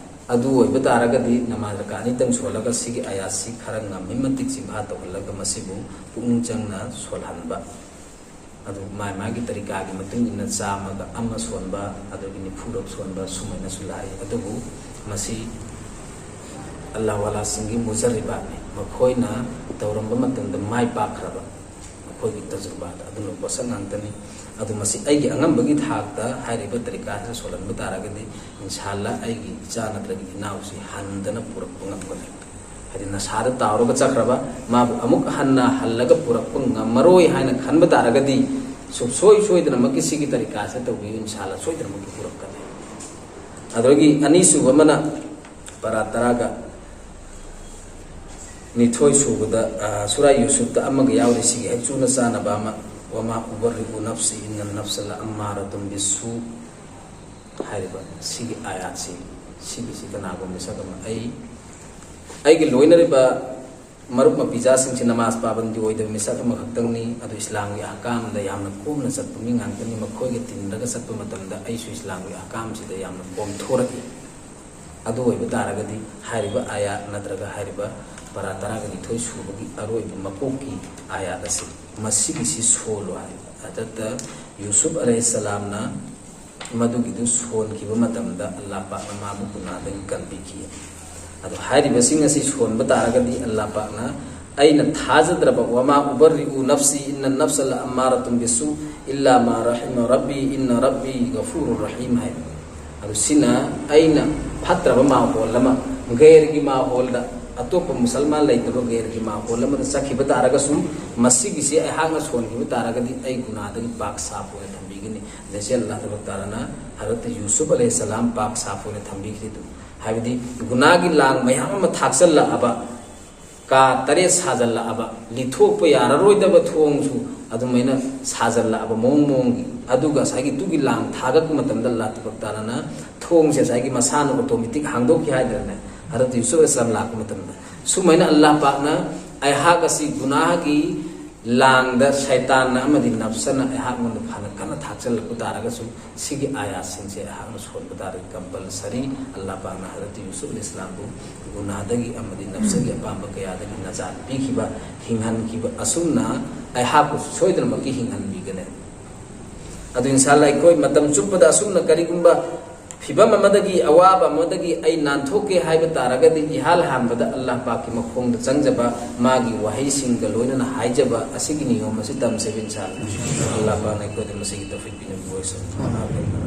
ꯑꯗꯨ ꯑꯣꯏꯕ ꯇꯥꯔꯒꯗꯤ ꯅꯃꯥꯖ ꯔꯀꯥ ꯑꯅꯤꯇꯪ ꯁꯣꯜꯂꯒ ꯁꯤꯒꯤ ꯑꯥꯌꯥꯠꯁꯤ ꯈꯔ ꯉꯝꯃꯤ ꯃꯇꯤꯛ ꯆꯤꯟꯐꯥ ꯇꯧꯍꯜꯂꯒ ꯃꯁꯤꯕꯨ ꯄꯨꯛꯅꯤꯡ ꯆꯪꯅ ꯁꯣꯜꯍꯟꯕ꯫ ꯑꯗꯨ ꯃꯥꯏ ꯃꯥꯒꯤ ꯇꯔꯤꯀꯥꯒꯤ ꯃꯇꯨꯡ ꯏꯟꯅ ꯆꯥꯝꯃꯒ ꯑꯃ ꯁꯣꯟꯕ, ꯑꯗꯨꯒꯤ ꯅꯤꯐꯨꯔꯛ ꯁꯣꯟꯕ ꯁꯨꯃꯥꯏꯅꯁꯨ ꯂꯥꯛꯏ꯫ ꯑꯗꯨꯕꯨ ꯃꯁꯤ ꯑꯜꯂꯥꯍ ꯋꯥꯂꯥꯁꯤꯡꯒꯤ ꯃꯨꯖꯔꯤꯕꯥꯠꯅꯤ꯫ ꯃꯈꯣꯏꯅ ꯇꯧꯔꯝꯕ ꯃꯇꯝꯗ ꯃꯥꯏ ꯄꯥꯛꯈ꯭ꯔꯕ, ꯃꯈꯣꯏꯒꯤ ꯇꯖꯨꯔꯕꯥꯗ ꯑꯗꯨꯅ ꯄꯣꯠꯁꯛ ꯉꯥꯛꯇꯅꯤ꯫ ꯑꯗꯨ ꯃꯁꯤ ꯑꯩꯒꯤ ꯑꯉꯝꯕꯒꯤ ꯊꯥꯛꯇ ꯍꯥꯏꯔꯤꯕ ꯇꯔꯤꯀꯥꯁꯤꯗ ꯁꯣꯜꯍꯟꯕ ꯇꯥꯔꯒꯗꯤ, ꯏꯟꯁꯥꯜꯂꯥ ꯑꯩꯒꯤ ꯏꯆꯥ ꯅꯠꯇ꯭ꯔꯒ ꯏꯅꯥꯎꯁꯤ ꯍꯟꯗꯅ ꯄꯨꯔꯛꯄ ꯉꯝꯒꯅꯤ꯫ ꯍꯥꯏꯗꯤ ꯅꯁꯥꯗ ꯇꯥꯎꯔꯒ ꯆꯠꯈ꯭ꯔꯕ, ꯃꯥꯕꯨ ꯑꯃꯨꯛ ꯍꯟꯅ ꯍꯜꯂꯒ ꯄꯨꯔꯛꯄ ꯉꯝꯃꯔꯣꯏ ꯍꯥꯏꯅ ꯈꯟꯕ ꯇꯥꯔꯒꯗꯤ, ꯁꯨꯡꯁꯣꯏ ꯁꯣꯏꯗꯅꯃꯛꯀꯤ ꯁꯤꯒꯤ ꯇꯔꯤꯀꯥꯁꯦ ꯇꯧꯕꯤꯌꯨ, ꯏꯟꯁꯥꯜꯂꯥ ꯁꯣꯏꯗꯅꯃꯛꯀꯤ ꯄꯨꯔꯛꯀꯅꯤ꯫ ꯑꯗꯨꯗꯒꯤ ꯑꯅꯤꯁꯨꯕ ꯑꯃꯅ ꯄꯔꯥ ꯇꯔꯥꯒ ꯅꯤꯊꯣꯏ ꯁꯨꯕꯗ, ꯑ, ꯁꯨꯔꯥ ꯌꯨꯁꯨꯐꯇ ꯑꯃꯒ ꯌꯥꯎꯔꯤ, ꯁꯤꯒꯤ ꯍꯦꯛ ꯆꯨꯅ ꯆꯥꯅꯕ ꯑꯃ, "ꯋꯃꯥ ꯎꯕꯔꯤꯎ ꯅꯐꯁꯤ ꯏꯟꯅ ꯅꯐꯁ ꯂ ꯑꯝꯃꯥꯔꯥꯇꯨꯝ ꯕꯤꯁꯁꯨ" ꯍꯥꯏꯔꯤꯕ ꯁꯤꯒꯤ ꯑꯥꯌꯥꯠꯁꯤ, ꯁꯤꯒꯤꯁꯤ ꯀꯅꯥꯒꯨꯝꯕ ꯃꯤꯁꯛ ꯑꯃ, ꯑꯩ, ꯑꯩꯒꯤ ꯂꯣꯏꯅꯔꯤꯕ ꯃꯔꯨꯞ ꯃꯄꯤꯖꯥꯁꯤꯡꯁꯤ ꯅꯃꯥꯖ ꯄꯥꯕꯟꯗꯤ ꯑꯣꯏꯗꯕ ꯃꯤꯁꯛ ꯑꯃꯈꯛꯇꯪꯅꯤ, ꯑꯗꯨ ꯏꯁꯂꯥꯝꯒꯤ ꯑꯍꯀꯥꯝꯗ ꯌꯥꯝꯅ ꯀꯣꯝꯅ ꯆꯠꯄ ꯃꯤ ꯉꯥꯛꯇꯅꯤ, ꯃꯈꯣꯏꯒ ꯇꯤꯟꯅꯔꯒ ꯆꯠꯄ ꯃꯇꯝꯗ ꯑꯩꯁꯨ ꯏꯁꯂꯥꯝꯒꯤ ꯑꯍꯀꯥꯝꯁꯤꯗ ꯌꯥꯝꯅ ꯀꯣꯝꯊꯣꯔꯛꯏ꯫ ꯑꯗꯨ ꯑꯣꯏꯕ ꯇꯥꯔꯒꯗꯤ ꯍꯥꯏꯔꯤꯕ ꯑꯥꯌꯥꯠ ꯅꯠꯇ꯭ꯔꯒ ꯍꯥꯏꯔꯤꯕ ꯄꯔꯥ ꯇꯔꯥꯒ ꯅꯤꯊꯣꯏ ꯁꯨꯕꯒꯤ ꯑꯔꯣꯏꯕ ꯃꯀꯣꯛꯀꯤ ꯑꯥꯌꯥꯠ ꯑꯁꯤ, ꯃꯁꯤꯒꯤꯁꯤ ꯁꯣꯜꯂꯨ ꯍꯥꯏ꯫ ꯍꯖꯔꯠ ꯌꯨꯁꯨꯞ ꯑꯂꯩꯍꯤꯁꯁꯂꯥꯝꯅ ꯃꯗꯨꯒꯤꯗꯨ ꯁꯣꯟꯈꯤꯕ ꯃꯇꯝꯗ ꯑꯜꯂꯥꯍ ꯄꯥꯛꯅ ꯃꯥꯕꯨ ꯒꯨꯅꯥꯗꯒꯤ ꯀꯟꯕꯤꯈꯤ꯫ ꯑꯗꯣ ꯍꯥꯏꯔꯤꯕꯁꯤꯡ ꯑꯁꯤ ꯁꯣꯟꯕ ꯇꯥꯔꯒꯗꯤ ꯑꯜꯂꯥꯍ ꯄꯥꯛꯅ, "ꯑꯩꯅ ꯊꯥꯖꯗ꯭ꯔꯕ, ꯋꯃꯥ ꯎꯕꯔꯤꯎ ꯅꯐꯁꯤ ꯏꯟꯅ ꯅꯐꯁ ꯂ ꯑꯝꯃꯥꯔꯥꯇꯨꯝ ꯕꯤꯁꯁꯨ ꯏꯜꯂꯥ ꯃꯥ ꯔꯍꯤꯃ ꯔꯕꯤ ꯏꯟꯅ ꯔꯕꯤ ꯒꯐꯨꯔꯨ ꯔꯍꯤꯝ" ꯍꯥꯏꯕ꯫ ꯑꯗꯨ ꯁꯤꯅ ꯑꯩꯅ ꯐꯠꯇ꯭ꯔꯕ ꯃꯥꯍꯣꯜ ꯑꯃ, ꯒꯩꯔꯒꯤ ꯃꯥꯍꯣꯜꯗ, ꯑꯇꯣꯞꯄ ꯃꯨꯁꯜꯃꯥꯟ ꯂꯩꯇꯕ ꯒꯩꯔꯒꯤ ꯃꯥꯍꯣꯜ ꯑꯃꯗ ꯆꯠꯈꯤꯕ ꯇꯥꯔꯒꯁꯨ, ꯃꯁꯤꯒꯤꯁꯦ ꯑꯩꯍꯥꯛꯅ ꯁꯣꯟꯈꯤꯕ ꯇꯥꯔꯒꯗꯤ ꯑꯩ ꯒꯨꯅꯥꯗꯒꯤ ꯄꯥꯛ ꯁꯥꯐ ꯑꯣꯏꯅ ꯊꯝꯕꯤꯒꯅꯤ꯫ ꯖꯩꯁꯦ ꯑꯜꯂꯥꯍ ꯇꯕꯥꯔꯛ ꯇꯥꯂꯥꯅ ꯍꯖꯔꯠ ꯌꯨꯁꯨꯞ ꯑꯂꯩꯍꯤꯁꯁꯂꯥꯝ ꯄꯥꯛ ꯁꯥꯐ ꯑꯣꯏꯅ ꯊꯝꯕꯤꯈ꯭ꯔꯤꯗꯨ꯫ ꯍꯥꯏꯕꯗꯤ ꯒꯨꯅꯥꯒꯤ ꯂꯥꯡ ꯃꯌꯥꯝ ꯑꯃ ꯊꯥꯛꯆꯜꯂꯛꯑꯕ, ꯀꯥ ꯇꯔꯦꯠ ꯁꯥꯖꯜꯂꯛꯑꯕ, ꯂꯤꯊꯣꯛꯄ ꯌꯥꯔꯔꯣꯏꯗꯕ ꯊꯣꯡꯁꯨ ꯑꯗꯨꯃꯥꯏꯅ ꯁꯥꯖꯜꯂꯛꯑꯕ ꯃꯑꯣꯡ ꯃꯑꯣꯡꯒꯤ, ꯑꯗꯨꯒ ꯉꯁꯥꯏꯒꯤ ꯇꯨꯒꯤ ꯂꯥꯡ ꯊꯥꯒꯠꯄ ꯃꯇꯝꯗ ꯑꯜꯂꯥꯍ ꯇꯕꯥꯔꯛ ꯇꯥꯂꯥꯅ ꯊꯣꯡꯁꯦ ꯉꯁꯥꯏꯒꯤ ꯃꯁꯥꯅ ꯑꯣꯇꯣꯃꯦꯇꯤꯛ ꯍꯥꯡꯗꯣꯛꯈꯤ ꯍꯥꯏꯗꯅꯅꯦ, ꯍꯖꯔꯠ ꯌꯨꯁꯨꯐ ꯑꯂꯩꯍꯤꯁꯁꯂꯥꯝ ꯂꯥꯛꯄ ꯃꯇꯝꯗ, ꯁꯨꯃꯥꯏꯅ ꯑꯜꯂꯥꯍ ꯄꯥꯛꯅ ꯑꯩꯍꯥꯛ ꯑꯁꯤ ꯒꯨꯅꯥꯍꯒꯤ ꯂꯥꯡꯗ ꯁꯩꯇꯥꯟꯅ ꯑꯃꯗꯤ ꯅꯞꯁꯅ ꯑꯩꯍꯥꯛꯉꯣꯟꯗ ꯐꯅ ꯀꯟꯅ ꯊꯥꯛꯆꯜꯂꯛꯄ ꯇꯥꯔꯒꯁꯨ, ꯁꯤꯒꯤ ꯑꯥꯌꯥꯠꯁꯤꯡꯁꯦ ꯑꯩꯍꯥꯛꯅ ꯁꯣꯟꯕ ꯇꯥꯔꯒꯗꯤ ꯀꯝꯄꯜꯁꯔꯤ ꯑꯜꯂꯥꯍ ꯄꯥꯛꯅ ꯍꯖꯔꯠ ꯌꯨꯁꯨꯐ ꯑꯂꯩꯍꯤꯁꯁꯂꯥꯝꯕꯨ ꯒꯨꯅꯥꯍꯗꯒꯤ ꯑꯃꯗꯤ ꯅꯞꯁꯒꯤ ꯑꯄꯥꯝꯕ ꯀꯌꯥꯗꯒꯤ ꯅꯖꯥꯠ ꯄꯤꯈꯤꯕ, ꯍꯤꯡꯍꯟꯈꯤꯕ ꯑꯁꯨꯝꯅ ꯑꯩꯍꯥꯛꯄꯨꯁꯨ ꯁꯣꯏꯗꯅꯃꯛꯀꯤ ꯍꯤꯡꯍꯟꯕꯤꯒꯅꯤ꯫ ꯑꯗꯨ ꯏꯟꯁꯥ ꯑꯜꯂꯥꯍ ꯑꯩꯈꯣꯏ ꯃꯇꯝ ꯆꯨꯞꯄꯗ ꯑꯁꯨꯝꯅ ꯀꯔꯤꯒꯨꯝꯕ ꯐꯤꯕꯝ ꯑꯃꯗꯒꯤ, ꯑꯋꯥꯕ ꯑꯃꯗꯒꯤ ꯑꯩ ꯅꯥꯟꯊꯣꯛꯀꯦ ꯍꯥꯏꯕ ꯇꯥꯔꯒꯗꯤ, ꯏꯍꯥꯟ ꯍꯥꯟꯕꯗ ꯑꯜꯂꯥꯍ ꯄꯥꯛꯀꯤ ꯃꯈꯣꯡꯗ ꯆꯪꯖꯕ, ꯃꯥꯒꯤ ꯋꯥꯍꯩꯁꯤꯡꯒ ꯂꯣꯏꯅꯅ ꯍꯥꯏꯖꯕ ꯑꯁꯤꯒꯤ ꯅꯤꯌꯣꯝ ꯑꯁꯤ ꯇꯝꯁꯦꯕ ꯏꯟꯁꯥ ꯑꯜꯂꯥꯍ꯫ ꯑꯜꯂꯥꯍ ꯄꯥꯛꯅ ꯑꯩꯈꯣꯏꯗ ꯃꯁꯤꯒꯤ ꯇꯧꯐꯤꯛ ꯄꯤꯅꯕꯤꯌꯨ꯫